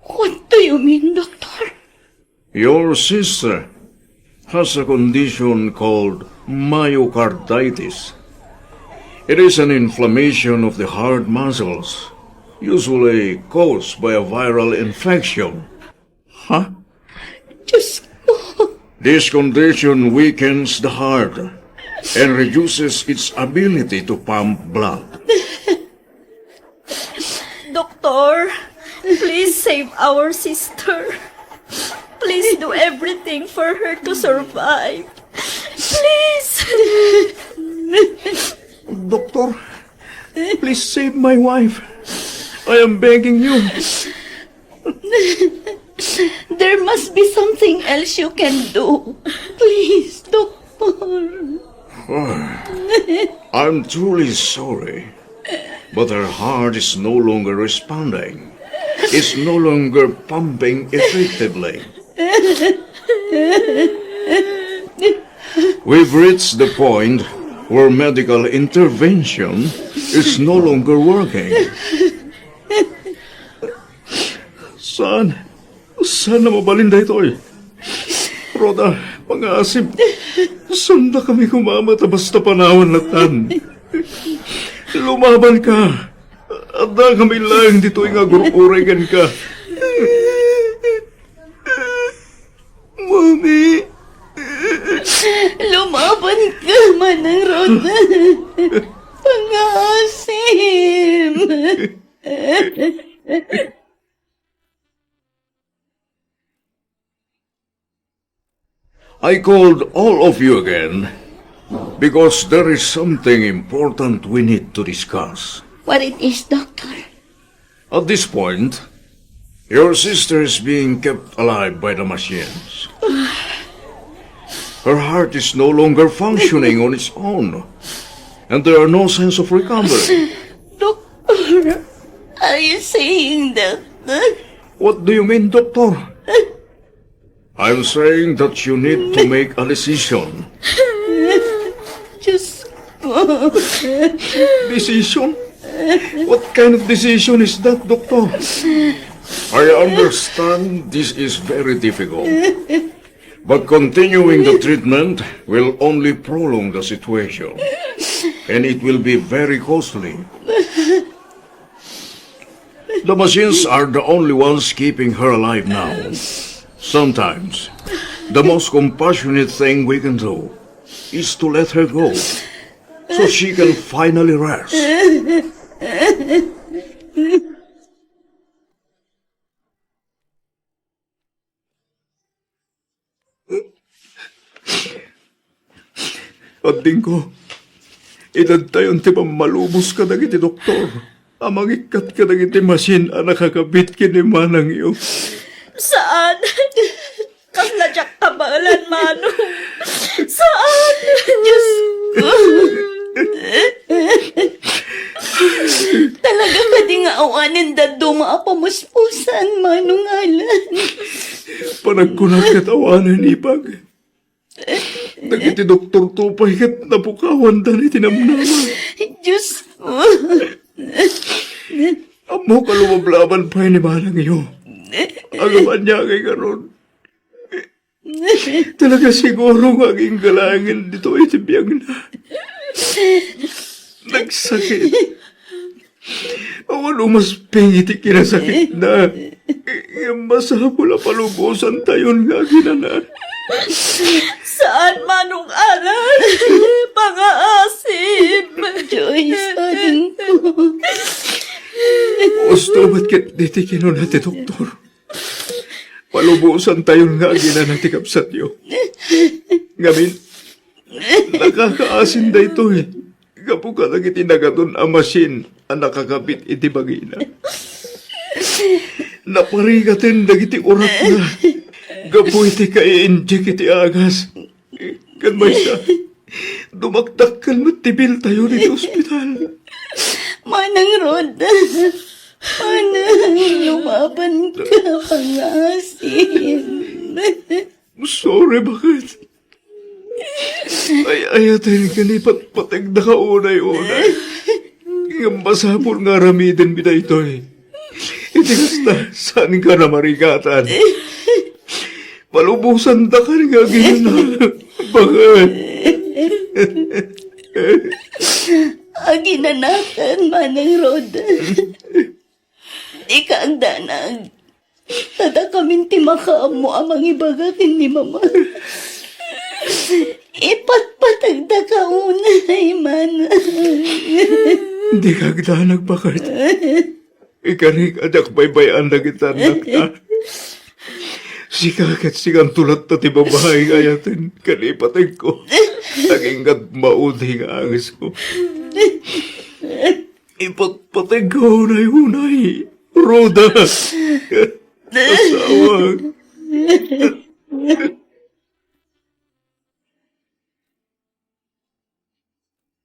What do you mean, Doctor? Your sister has a condition called myocarditis. It is an inflammation of the heart muscles, usually caused by a viral infection. Huh? Diyos ko. This condition weakens the heart and reduces its ability to pump blood. Doctor, please save our sister. Please do everything for her to survive. Please. Doctor, please save my wife. I am begging you. There must be something else you can do. Please, Doctor. I'm truly sorry, but her heart is no longer responding. It's no longer pumping effectively. We've reached the point where medical intervention is no longer working. Saan? Saan na mabalin daytoy? Rhoda, pangaasim, saanda kami kumama ta basta panawan latan. Lumaban ka. Adda kami laeng ditoy nga agur-uray kenka. Mami. Lumaban ka, Manang Rhoda. Pangaasim. I called all of you again because there is something important we need to discuss. What it is, Doctor? At this point, your sister is being kept alive by the machines. Her heart is no longer functioning on its own, and there are no signs of recovery. Doctor, are you saying that? What do you mean, Doctor? I'm saying that you need to make a decision. Diyos ko. Decision? What kind of decision is that, Doctor? I understand this is very difficult. But continuing the treatment will only prolong the situation, and it will be very costly. The machines are the only ones keeping her alive now. Sometimes, the most compassionate thing we can do is to let her go so she can finally rest. Adingko, itedtayon ti pammalubos kadagiti doktor a mangikkat kadagiti masin a nakakabit ken ni manangyo. Saan? Kasla diak kabaelan, Manong. Saan? Diyos ko. Talaga kadi nga awanen dadduma a pamuspusan, Manong Alan? Panagkunak ket awanen, Ipag. Dagiti doktorto pay ket napukawandan iti namnama. Diyos ko. Ammok a lumablaban pay ni manangyo. Agam aniagay ngarud. Talaga siguro nga agingga laengen ditoy iti biagna. Nagsakit. Awan umasping iti kinasakitna. Ngem masapul a palubosantayon nga aginana. Saan, Manong Alan? Pangaasim. Joyce, adingko. Usto met ket diti kinuna ti doktor. Palubosantayon nga aginana ti kabsatyo. Ngamin, nakakaasin daytoy gapu kadagiti nagadun a masin a nakakabit iti bagina. Naparigaten dagiti uratna gapu iti kai-inject iti agas. Ken maysa, dumakdakkel met ti biltayo iti ospital. Manang Rod, Manang, lumaban ka, pangaasim. Sorry, baket. Ay-ayaten ken ipatpategda ka unay-unay. Ngem masapul nga aramidenmi daytoy. Iti kasta, saan ka na marigatan. Palubosandakan nga aginana, baket. Aginanakan, Manang Rod. Dika agdanag. Ta dakamin ti makaammo a mangibaga ken ni Mama. Ipatpategda ka unay, Manang. Dika agdanag, baket. Ikarik a diak baybay-an dagiti annakta. Sika ket sikanto latta ti babai nga ayaten ken ipategko. Agingga maudi nga angesko. Ipatpategko unay-unay, Rhoda. Asawak.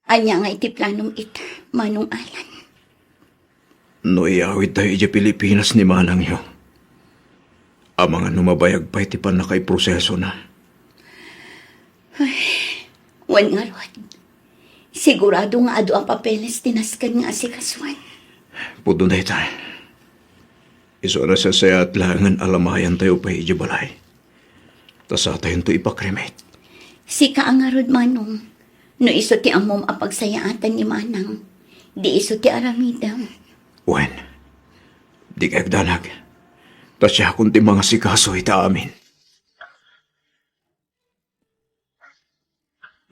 Ania nga iti planom ita, Manong Alan? No iyawidtayo idiay Pilipinas ni manangyo, amangan no mabayag pay ti pannakaiprosesona. Ay, wen ngarud, sigurado nga adu a papeles ti nasken nga asikasuan. Pudno dayta. Isu a nasasayaat laengen a lamayantayo pay idiay balay. Ta satayonto ipakremate. Sika a ngarud, Manong, no isu ti ammom a pagsayaatan ni Manang, di isu ti aramidem. Wen, dika agdanag. Ta siakon ti mangasikaso ita amin.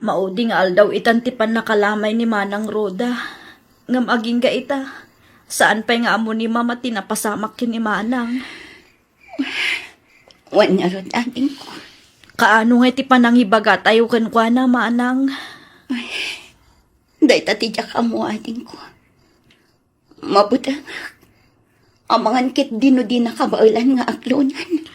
Maudi nga aldaw itan ti pannakalamay ni Manang Rhoda. Ngem agingga ita, saan pay nga ammo ni Mama ti napasamak ken ni Manang. Wen ngarud, adingko. Kaano ngay ti panangibagatayo kenkuana, Manang? Ay, dayta ti diak ammo, adingko. Mabutengak. Amangan ketdi no dina kabaelan nga aklonan.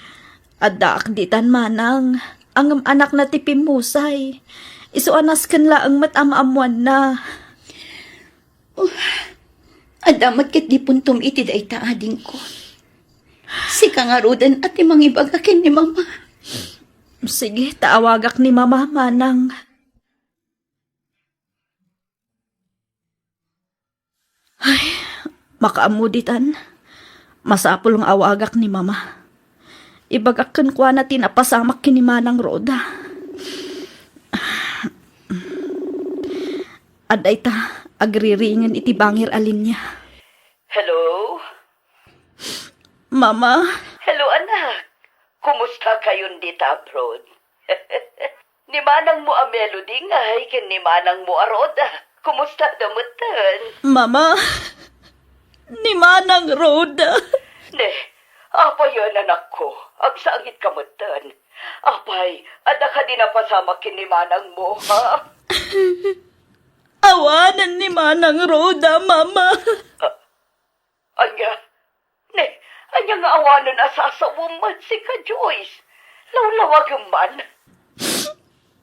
Addaak ditan, Manang. Ngem anakna ti pimmusay. Isu a nasken laeng met a maammoanna. Oh, adda met ketdi puntom iti dayta, adingko. Sika ngaruden a ti mangibaga ken ni Mama. Sige, ta awagak ni Mama, Manang. Ay, makaammo ditan. Masapul nga awagak ni Mama. Ibagak kenkuana ti napasamak ken ni Manang Roda. Adda ita, agriringen iti bangir a linia. Hello? Mama? Hello, anak. Kumusta kayon dita abroad? Ni manangmo a Melody ngay ken ni manangmo a Roda, kumusta da metten? Mama, ni Manang Roda. Ne, apayen, anakko, agsangit ka metten. Apay, adda kadi napasamak ken ni manangmo, ha? Awanen ni Manang Roda, Mama. Ah, Ania? Ne, ania nga awanen a sasawem met sika, Joyce? Lawlawagem man.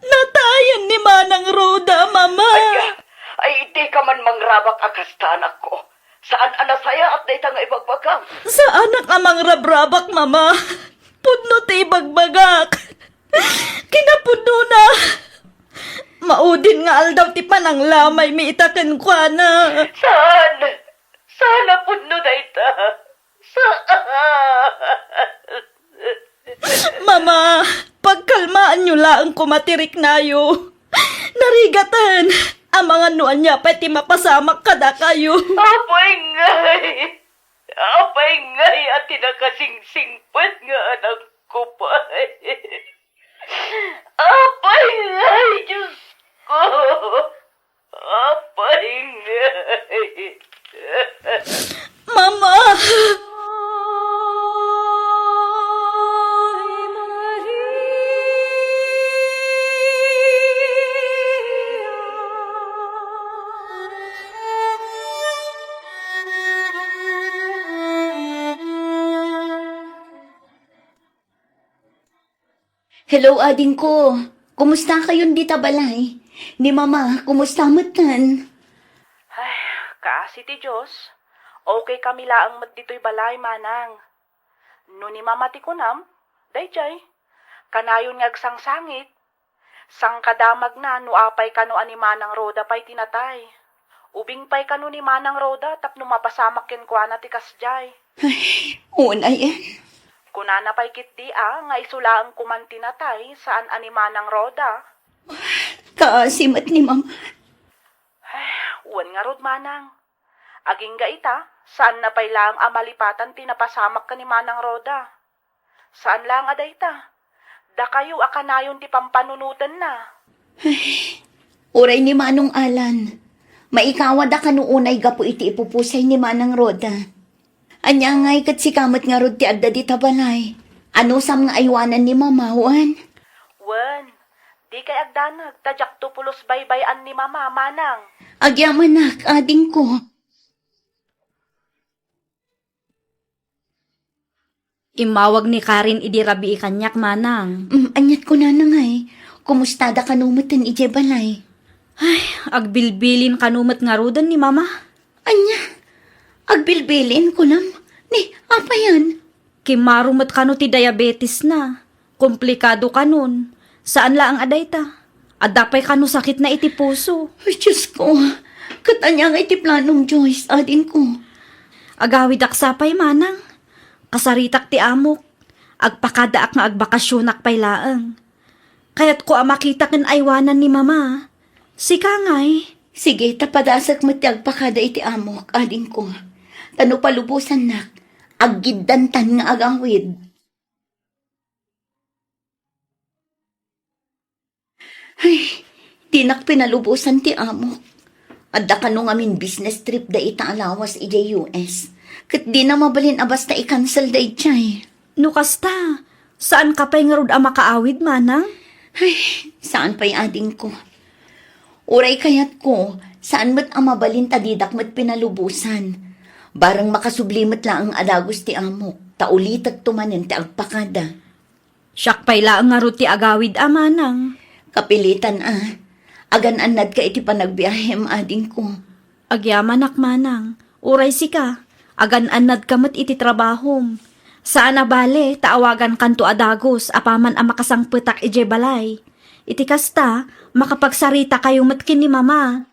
Natayen ni Manang Roda, Mama. Ania? Ay, dika man mangrabak a kasta, anakko. Saan a nasayaat dayta nga ibagbagam. Saanak a mangrabrabak, Mama. Pudno ti ibagbagak. Kinapudnona. Maudin nga aldaw ti pananglamaymi ita kenkuana. Saan? Saan a pudno dayta? Saan? Mama, pagkalmaanyo laeng koma ti riknayo. Narigaten. Amangan no ania pay ti mapasamak kadakayo. Apay ngay! Apay ngay a ti nakasingsingpet nga anakko pay? Apay ngay, Diyos ko? Apay ngay? Mama! Hello, adingko. Kumusta kayon dita balay? Ni Mama, kumusta metten? Ay, kaasi ti Dios. Okay kami laeng met ditoy balay, Manang. No ni Mama ti kunam, daydiay. Kanayon nga agsangsangit. Sangkadamagna no apay kano a ni Manang Roda pay ti natay. Ubing pay kano ni Manang Roda tapno mapasamak kenkuana ti kasdiay. Ay, unay, eh. Kunana pay ketdi a nga isu laeng koman ti natay, saan a ni Manang Roda. Kaasi met ni Mama. Ay, wen ngarud, Manang. Agingga ita, saanna pay laeng a malipatan ti napasamak ken ni Manang Roda. Saan laeng a dayta. Dakayo a kanayon ti pampanunotenna. Ay, uray ni Manong Alan. Maikawada kano unay gapu iti ipupusay ni Manang Roda. Ania ngay ket sika met ngarud ti adda dita balay? Anusam nga aywanan ni Mama, wen? Wen, dikay agdanag, ta diakto pulos baybay-an ni Mama, Manang. Agyamanak, adingko. Immawag ni Karen idi rabii kaniak, Manang. Mm, aniat kunana ngay? Kumustada kano metten idiay balay? Ay, agbilbilin kano met ngaruden ni Mama. Ania? Agbilbilin, kunam? Ni, apayan? Kimmaro met kano ti diabetesna. Komplikado kanon. Saan laeng a dayta. Adda pay kano sakitna iti puso. Ay, Diyos ko. Ket ania nga iti planom, Joyce, adingko? Agawidak sa pay, Manang. Kasaritak ti amok. Agpakadaak nga agbakasionak pay laeng. Kayatko a makita ken aywanan ni Mama. Sika ngay? Sige, ta padasek met ti agpakada iti amok, adingko. Ta no palubosannak, aggiddantan nga agawid. Ay, dinak pinalubosan ti amok. Adda kano ngamin business trip dayta a lawas idiay U S. Ket dina mabalin a basta i-cancel daydiay. No kasta, saanka pay ngarud a makaawid, Manang? Ay, saan pay adingko. Uray kayatko, saan met a mabalin ta didak met pinalubosan. Bareng makasubli met laeng a dagus ti amok, ta ulitekto manen ti agpakada. Siak pay laeng ngarud ti agawid a, Manang. Kapilitan a. Agan-annadka iti panagbiahem, adingko. Agyamanak, Manang. Uray sika, agan-annadka met iti trabahom. Saan a bale ta awagankanto a dagus apaman a makasangpetak idiay balay. Iti kasta, makapagsarita kayo met ken ni Mama.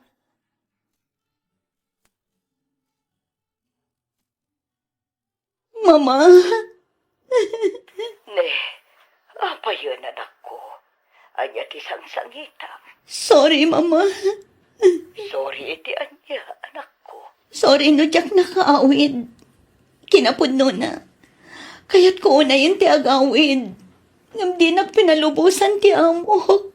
Mama! Ne, apayen, anakko? Ania ti sangsangitam? Sorry, Mama. Sorry iti ania, anakko? Sorry no diak nakaawid. Kinapudnona, kayatko unayen ti agawid. Ngem dinak pinalubosan ti amok.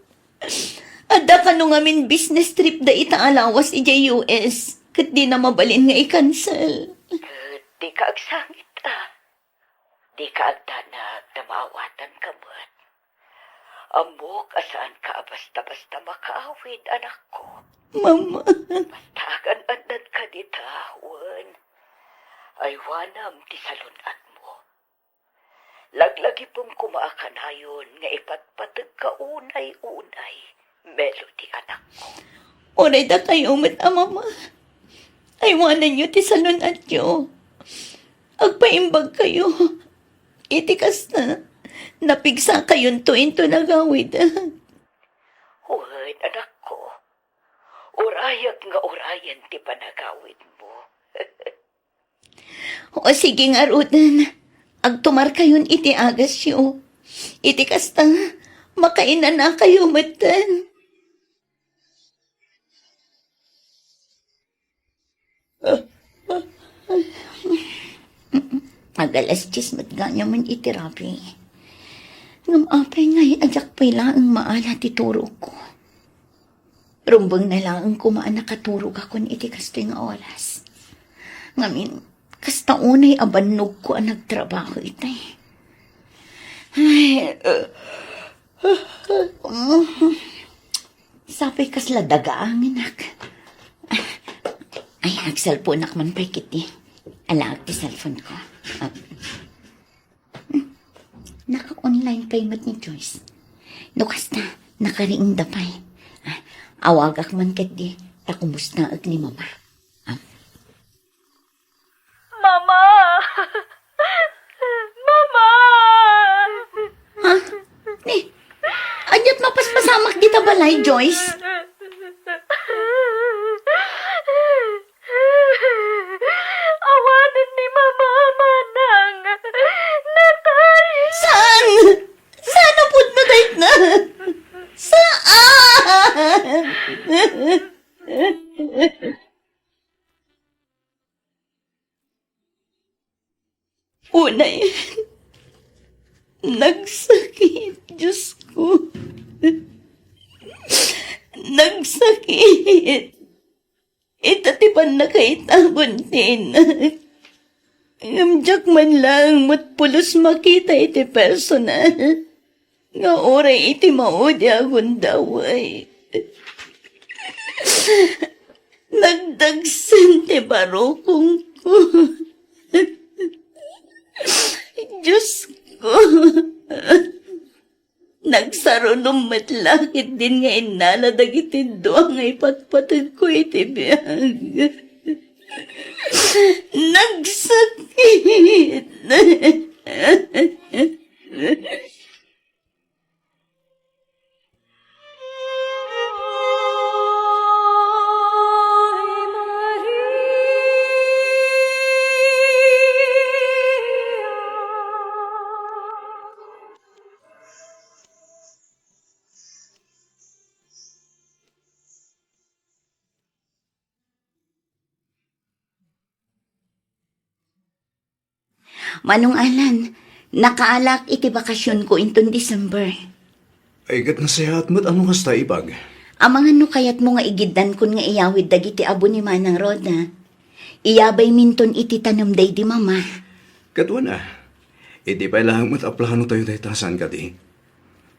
Adda kano ngamin business trip dayta a lawas idiay U S, ket dina mabalin nga i-cancel. Ket dika agsangit, a. Dika agdanag ta maawatanka met. Ammok a saanka a basta-basta makaawid, anakko. Mama. Basta agan-annadka dita, wen. Aywanam ti salun-atmo. Laglagipem koma a kanayon nga ipatpategka unay-unay, Melody, anakko. Uray dakayo met a Mama. Aywanenyo ti salun-atyo. Agpaimbagkayo. Iti kasta, napigsakayonto inton agawid. Wen, anakko. Urayak nga urayen ti panagawidmo. O sige ngaruden, agtumarkayon iti agasyo. Iti kasta, makainanakayo metten. Agalas dies met gayam iti rabii. Ngem apay ngay a diak pay laeng maala ti turogko? Rumbeng na laeng koma a nakaturogakon iti kastoy nga oras. Ngamin, kasta unay a bannogko a nagtrabaho itay. Ay, uh, sapay kasla daga angenak. Ay, agselponak man pay ketdi. Alaak ti cellphone ko. Ah. Hmm. Naka-online pay met ni Joyce. No kasta, nakariingda pay. Ah, awagak man ketdi, ta kumustaek ni Mama. Ah. Mama! Mama! Ha? Ni, ania't mapaspasamak dita balay, Joyce? Awanen ni Mama, Manang. Natay. Saan? Saan a pudno dayta? Saan? Unay, nagsakit, Diyos ko. Nagsakit. Ita ti pannakaitagon ti inak. Ngem diak man laeng met pulos makita iti personal. Nga uray iti maudi a gundaway. Nagdagsen ti barukongko. Diyos ko. Nagsarunom met la ketdin nga innala dagiti dua nga ipatpategko iti biag. Nagsakit. Manong Alan, nakaalaak iti bakasionko inton December. Ay, ket nasayaat met a no kasta, Ipag. Amangan no kayatmo nga igiddankon nga iyawid dagiti abu ni Manang Roda. Iyabayminton iti tanem daydi Mama. Ket wen a, idi pay laeng met a planotayo dayta, saan kadi?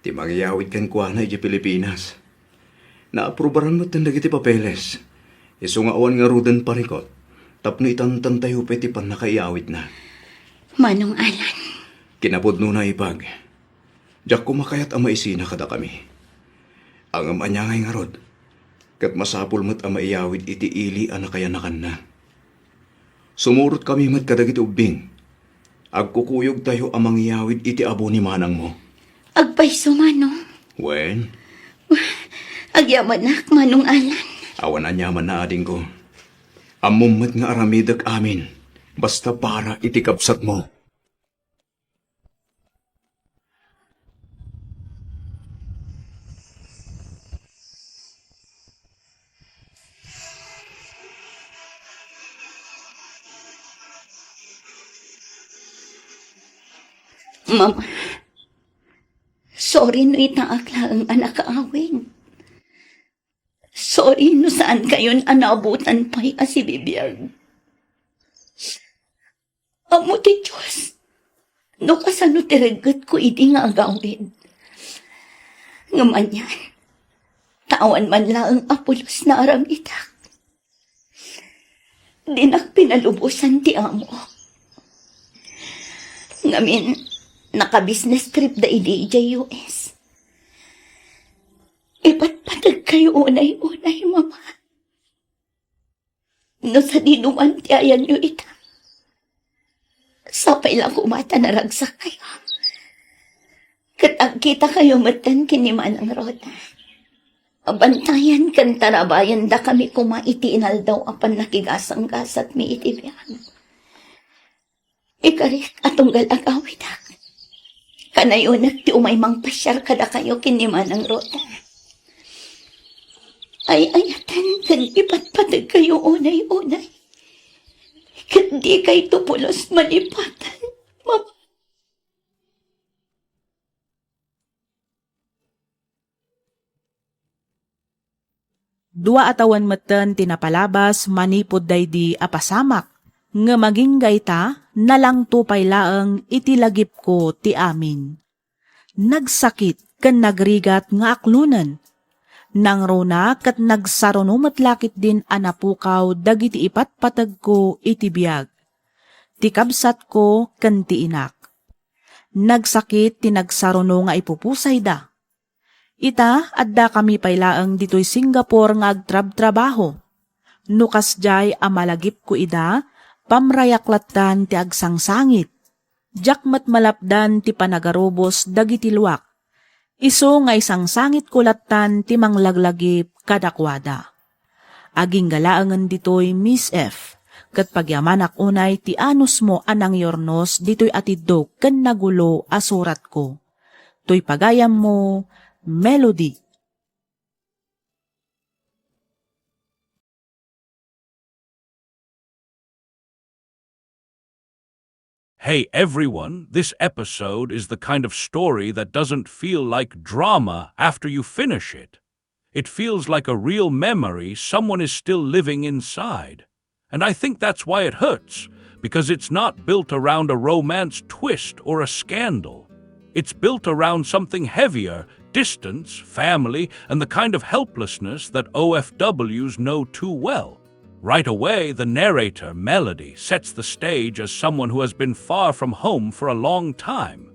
Ti mangiyawid kenkuana idiay Pilipinas. Naaprubaran metten dagiti papeles. Isu nga awan ngaruden parikut tapno itantantayo pay ti pannakaiyawidna. Manong Alan. Kinapudnona, Ipag. Diak koma kayat a maisina kadakami. Ngem ania ngay ngarud, ket masapul met a maiyawid iti ili a nakayanakanna. Sumurotkami met kadagiti ubbing. Agkukuyogtayo a mangyawid iti abo ni manangmo. Agpayso, Manong. Wen? Agyamanak, Manong Alan. Awan aniamanna, adingko. Ammom met nga aramidek amin, basta para iti kabsatmo. Mama, sorry no itaak laeng a nakaawid. Sorry no saan kayon a naabutan pay a sibibiag. Ammo ti Dios no kasano ti reggetko idi nga agawid. Ngem anian, ta awan man laeng a pulos nga aramidek. Dinak pinalubosan ti amo. Ngamin, naka-business trip da idi idiay U S. Ipatpategkayo unay-unay, Mama. No sadinoman ti ayanyo ita, sapay la koma ta naragsakkayo. Ket agkitakayo metten ken ni Manang Rhoda. Bantayan ken tarabayendakami koma iti inaldaw a pannakigasanggasatmi iti biag. Ikarik a tunggal agawidak, kanayonak ti umay mangpasiar kadakayo ken ni Manang Rhoda. Ay-ayaten ken ipatpategkayo unay-unay. Ket dikayto pulos malipatan, Mama. Dua a tawen metten ti napalabas manipud daydi a pasamak, ngem agingga ita, nalangto pay laeng iti lagipko ti amin. Nagsakit ken nagrigat nga aklonen. Nangruna ket nagsaruno met la ketdin a napukaw dagiti ipatpategko iti biag, ti kabsatko ken ti inak. Nagsakit ti nagsaruno nga ipupusayda. Ita, addakami pay laeng ditoy Singapore nga agtrabtrabaho. No kasdiay a malagipko ida, pamrayak lattan ti agsangsangit. Diak met malapdan ti panagarubos dagiti luak. Isu nga isangsangitko lattan ti manglaglagip kadakuada. Agingga laengen ditoy, Miss F, ket pagyamanak unay ti anusmo a nangyurnos ditoy a tiddog ken nagulo a suratko. Toy pagayammo, Melody. Hey everyone, this episode is the kind of story that doesn't feel like drama after you finish it. It feels like a real memory someone is still living inside. And I think that's why it hurts, because it's not built around a romance twist or a scandal. It's built around something heavier: distance, family, and the kind of helplessness that O F Ws know too well. Right away, the narrator, Melody, sets the stage as someone who has been far from home for a long time.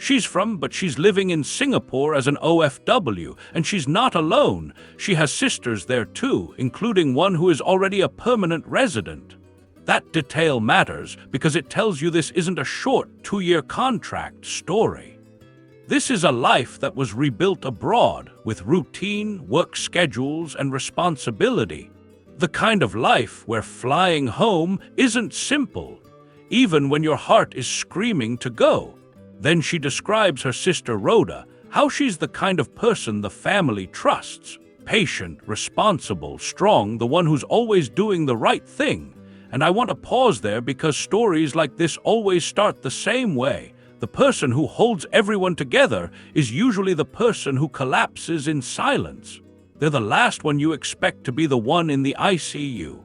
She's from, but she's living in Singapore as an O F W, and she's not alone. She has sisters there too, including one who is already a permanent resident. That detail matters because it tells you this isn't a short two-year contract story. This is a life that was rebuilt abroad, with routine, work schedules, and responsibility. The kind of life where flying home isn't simple, even when your heart is screaming to go. Then she describes her sister Rhoda, how she's the kind of person the family trusts: patient, responsible, strong, the one who's always doing the right thing. And I want to pause there because stories like this always start the same way. The person who holds everyone together is usually the person who collapses in silence. They're the last one you expect to be the one in the I C U.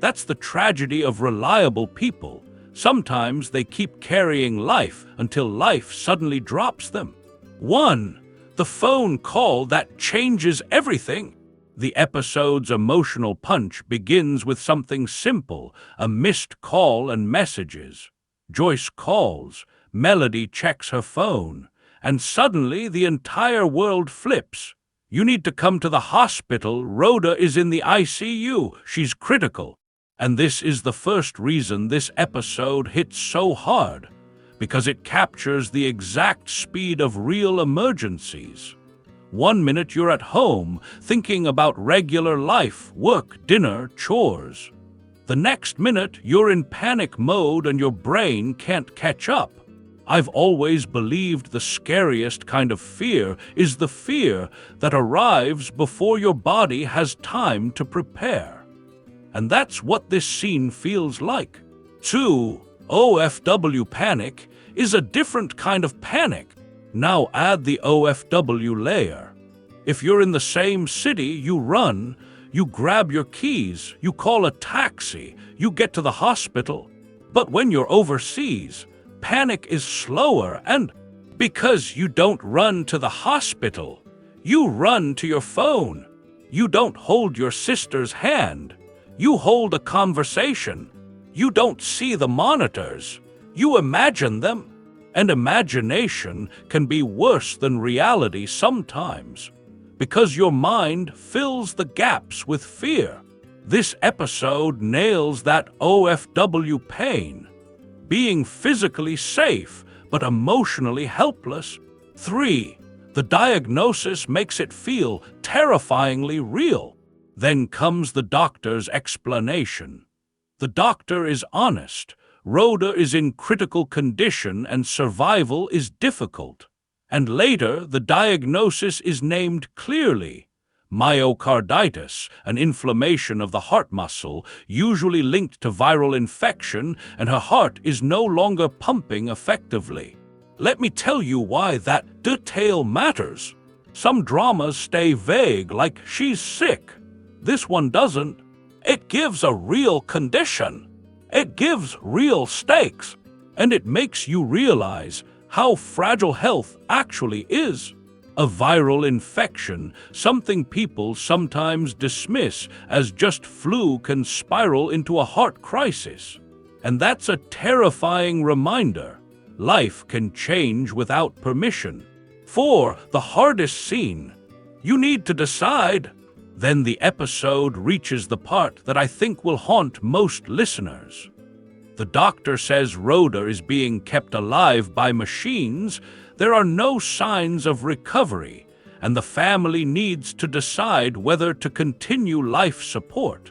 That's the tragedy of reliable people. Sometimes they keep carrying life until life suddenly drops them. One, the phone call that changes everything. The episode's emotional punch begins with something simple: a missed call and messages. Joyce calls, Melody checks her phone, and suddenly the entire world flips. "You need to come to the hospital. Rhoda is in the I C U. She's critical." And this is the first reason this episode hits so hard. because it captures the exact speed of real emergencies. One minute you're at home, thinking about regular life, work, dinner, chores. The next minute, you're in panic mode and your brain can't catch up. I've always believed the scariest kind of fear is the fear that arrives before your body has time to prepare. And that's what this scene feels like. Two, O F W panic is a different kind of panic. Now add the O F W layer. If you're in the same city, you run, you grab your keys, you call a taxi, you get to the hospital. But when you're overseas, panic is slower, and because you don't run to the hospital, you run to your phone. You don't hold your sister's hand. You hold a conversation. You don't see the monitors. You imagine them. And imagination can be worse than reality sometimes, because your mind fills the gaps with fear. This episode nails that O F W pain. Being physically safe but emotionally helpless. Three, the diagnosis makes it feel terrifyingly real. Then comes the doctor's explanation. The doctor is honest. Rhoda is in critical condition and survival is difficult. And later, the diagnosis is named clearly: myocarditis, an inflammation of the heart muscle, usually linked to viral infection, and her heart is no longer pumping effectively. Let me tell you why that detail matters. Some dramas stay vague, like "she's sick." This one doesn't. It gives a real condition. It gives real stakes. And it makes you realize how fragile health actually is. A viral infection, something people sometimes dismiss as just flu, can spiral into a heart crisis. And that's a terrifying reminder. Life can change without permission. Four, the hardest scene. You need to decide. Then the episode reaches the part that I think will haunt most listeners. The doctor says Rhoda is being kept alive by machines. There are no signs of recovery, and the family needs to decide whether to continue life support.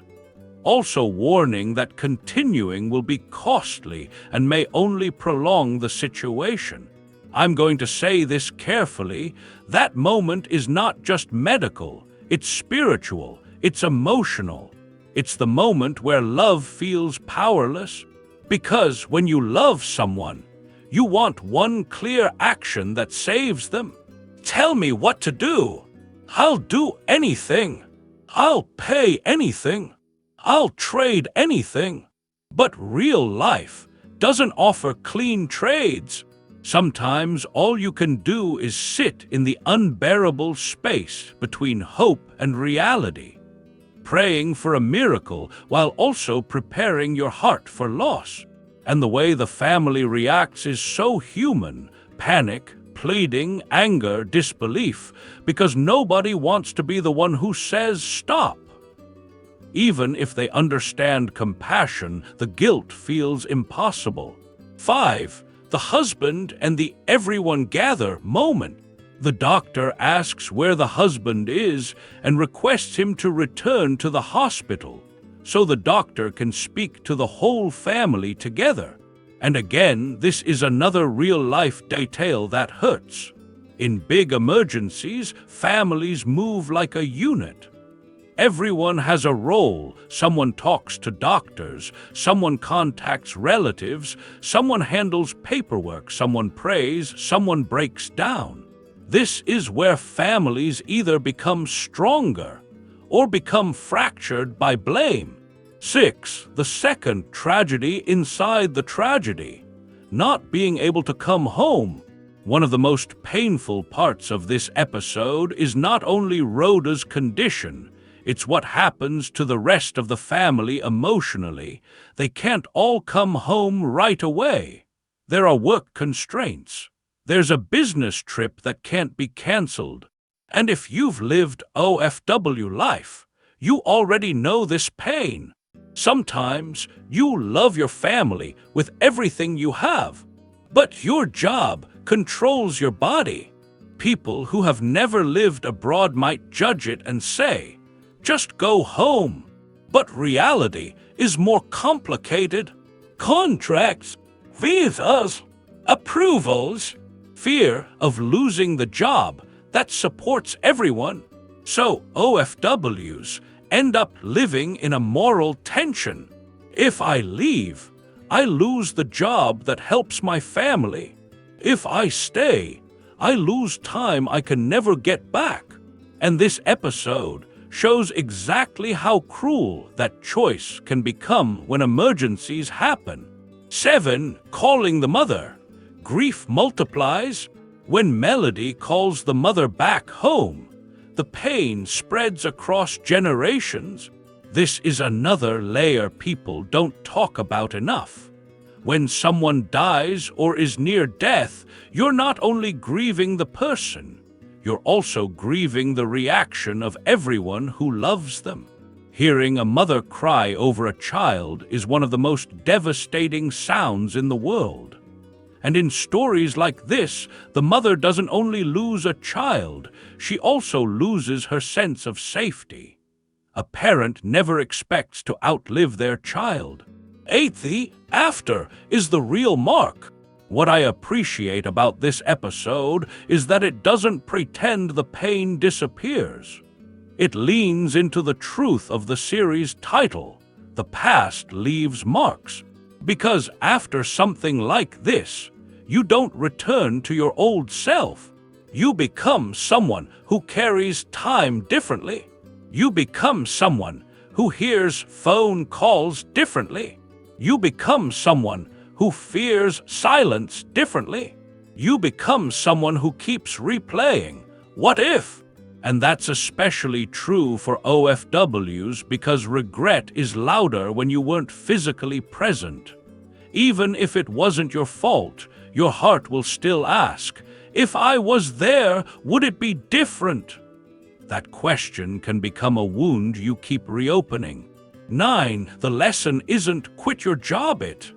Also warning that continuing will be costly and may only prolong the situation. I'm going to say this carefully: that moment is not just medical, it's spiritual, it's emotional. It's the moment where love feels powerless, because when you love someone, you want one clear action that saves them. "Tell me what to do. I'll do anything. I'll pay anything. I'll trade anything." But real life doesn't offer clean trades. Sometimes all you can do is sit in the unbearable space between hope and reality, praying for a miracle while also preparing your heart for loss. And the way the family reacts is so human: panic, pleading, anger, disbelief, because nobody wants to be the one who says stop. Even if they understand compassion, the guilt feels impossible. Five, the husband and the "everyone gather" moment. The doctor asks where the husband is and requests him to return to the hospital so the doctor can speak to the whole family together. And again, this is another real-life detail that hurts. In big emergencies, families move like a unit. Everyone has a role. Someone talks to doctors, someone contacts relatives, someone handles paperwork, someone prays, someone breaks down. This is where families either become stronger or become fractured by blame. Six, the second tragedy inside the tragedy: not being able to come home. One of the most painful parts of this episode is not only Rhoda's condition, it's what happens to the rest of the family emotionally. They can't all come home right away. There are work constraints. There's a business trip that can't be canceled. And if you've lived O F W life, you already know this pain. Sometimes you love your family with everything you have, But your job controls your body. People who have never lived abroad might judge it and say, "Just go home." But reality is more complicated. Contracts, visas, approvals, fear of losing the job that supports everyone. So O F Ws end up living in a moral tension. If I leave, I lose the job that helps my family. If I stay, I lose time I can never get back. And this episode shows exactly how cruel that choice can become when emergencies happen. Seven, calling the mother. Grief multiplies. When Melody calls the mother back home, the pain spreads across generations. This is another layer people don't talk about enough. When someone dies or is near death, you're not only grieving the person, you're also grieving the reaction of everyone who loves them. Hearing a mother cry over a child is one of the most devastating sounds in the world. And in stories like this, the mother doesn't only lose a child, she also loses her sense of safety. A parent never expects to outlive their child. Eight, the after is the real mark. What I appreciate about this episode is that it doesn't pretend the pain disappears. It leans into the truth of the series title, "The past leaves marks." Because after something like this, you don't return to your old self. You become someone who carries time differently. You become someone who hears phone calls differently. You become someone who fears silence differently. You become someone who keeps replaying, "What if?" And that's especially true for O F Ws because regret is louder when you weren't physically present. Even if it wasn't your fault, your heart will still ask, "If I was there, would it be different?" That question can become a wound you keep reopening. Nine, the lesson isn't quit your job, it.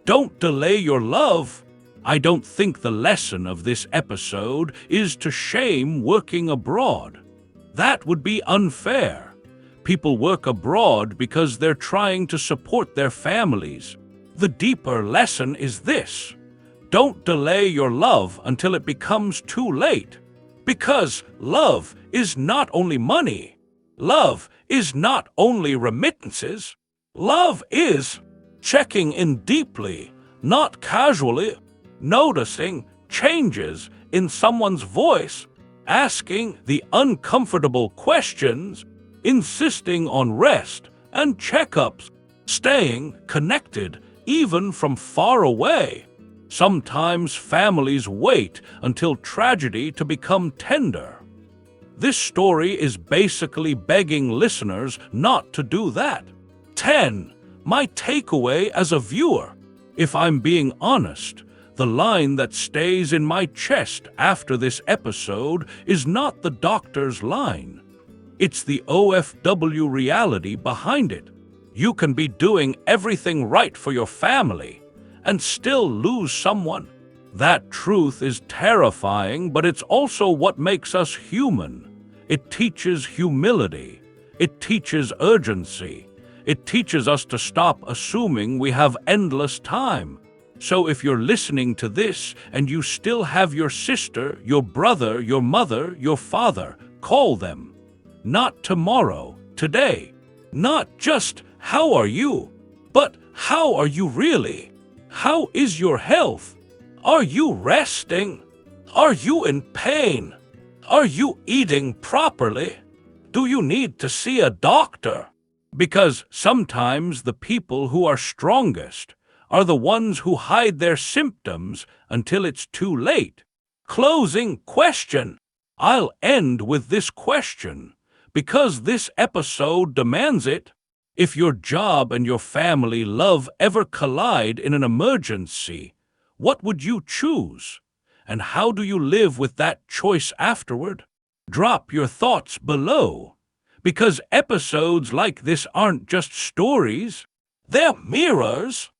Don't delay your love. I don't think the lesson of this episode is to shame working abroad. That would be unfair. People work abroad because they're trying to support their families. The deeper lesson is this: don't delay your love until it becomes too late. Because love is not only money. Love is not only remittances. Love is checking in deeply, not casually, noticing changes in someone's voice, asking the uncomfortable questions, insisting on rest and checkups, staying connected even from far away. Sometimes families wait until tragedy to become tender. This story is basically begging listeners not to do that. Ten, my takeaway as a viewer. If I'm being honest, the line that stays in my chest after this episode is not the doctor's line. It's the O F W reality behind it. You can be doing everything right for your family and still lose someone. That truth is terrifying, but it's also what makes us human. It teaches humility. It teaches urgency. It teaches us to stop assuming we have endless time. So if you're listening to this and you still have your sister, your brother, your mother, your father, call them. Not tomorrow, today. Not just, "How are you?" but, "How are you really? How is your health? Are you resting? Are you in pain? Are you eating properly? Do you need to see a doctor?" Because sometimes the people who are strongest are the ones who hide their symptoms until it's too late. Closing question. I'll end with this question because this episode demands it. If your job and your family love ever collide in an emergency, what would you choose? And how do you live with that choice afterward? Drop your thoughts below, because episodes like this aren't just stories, they're mirrors.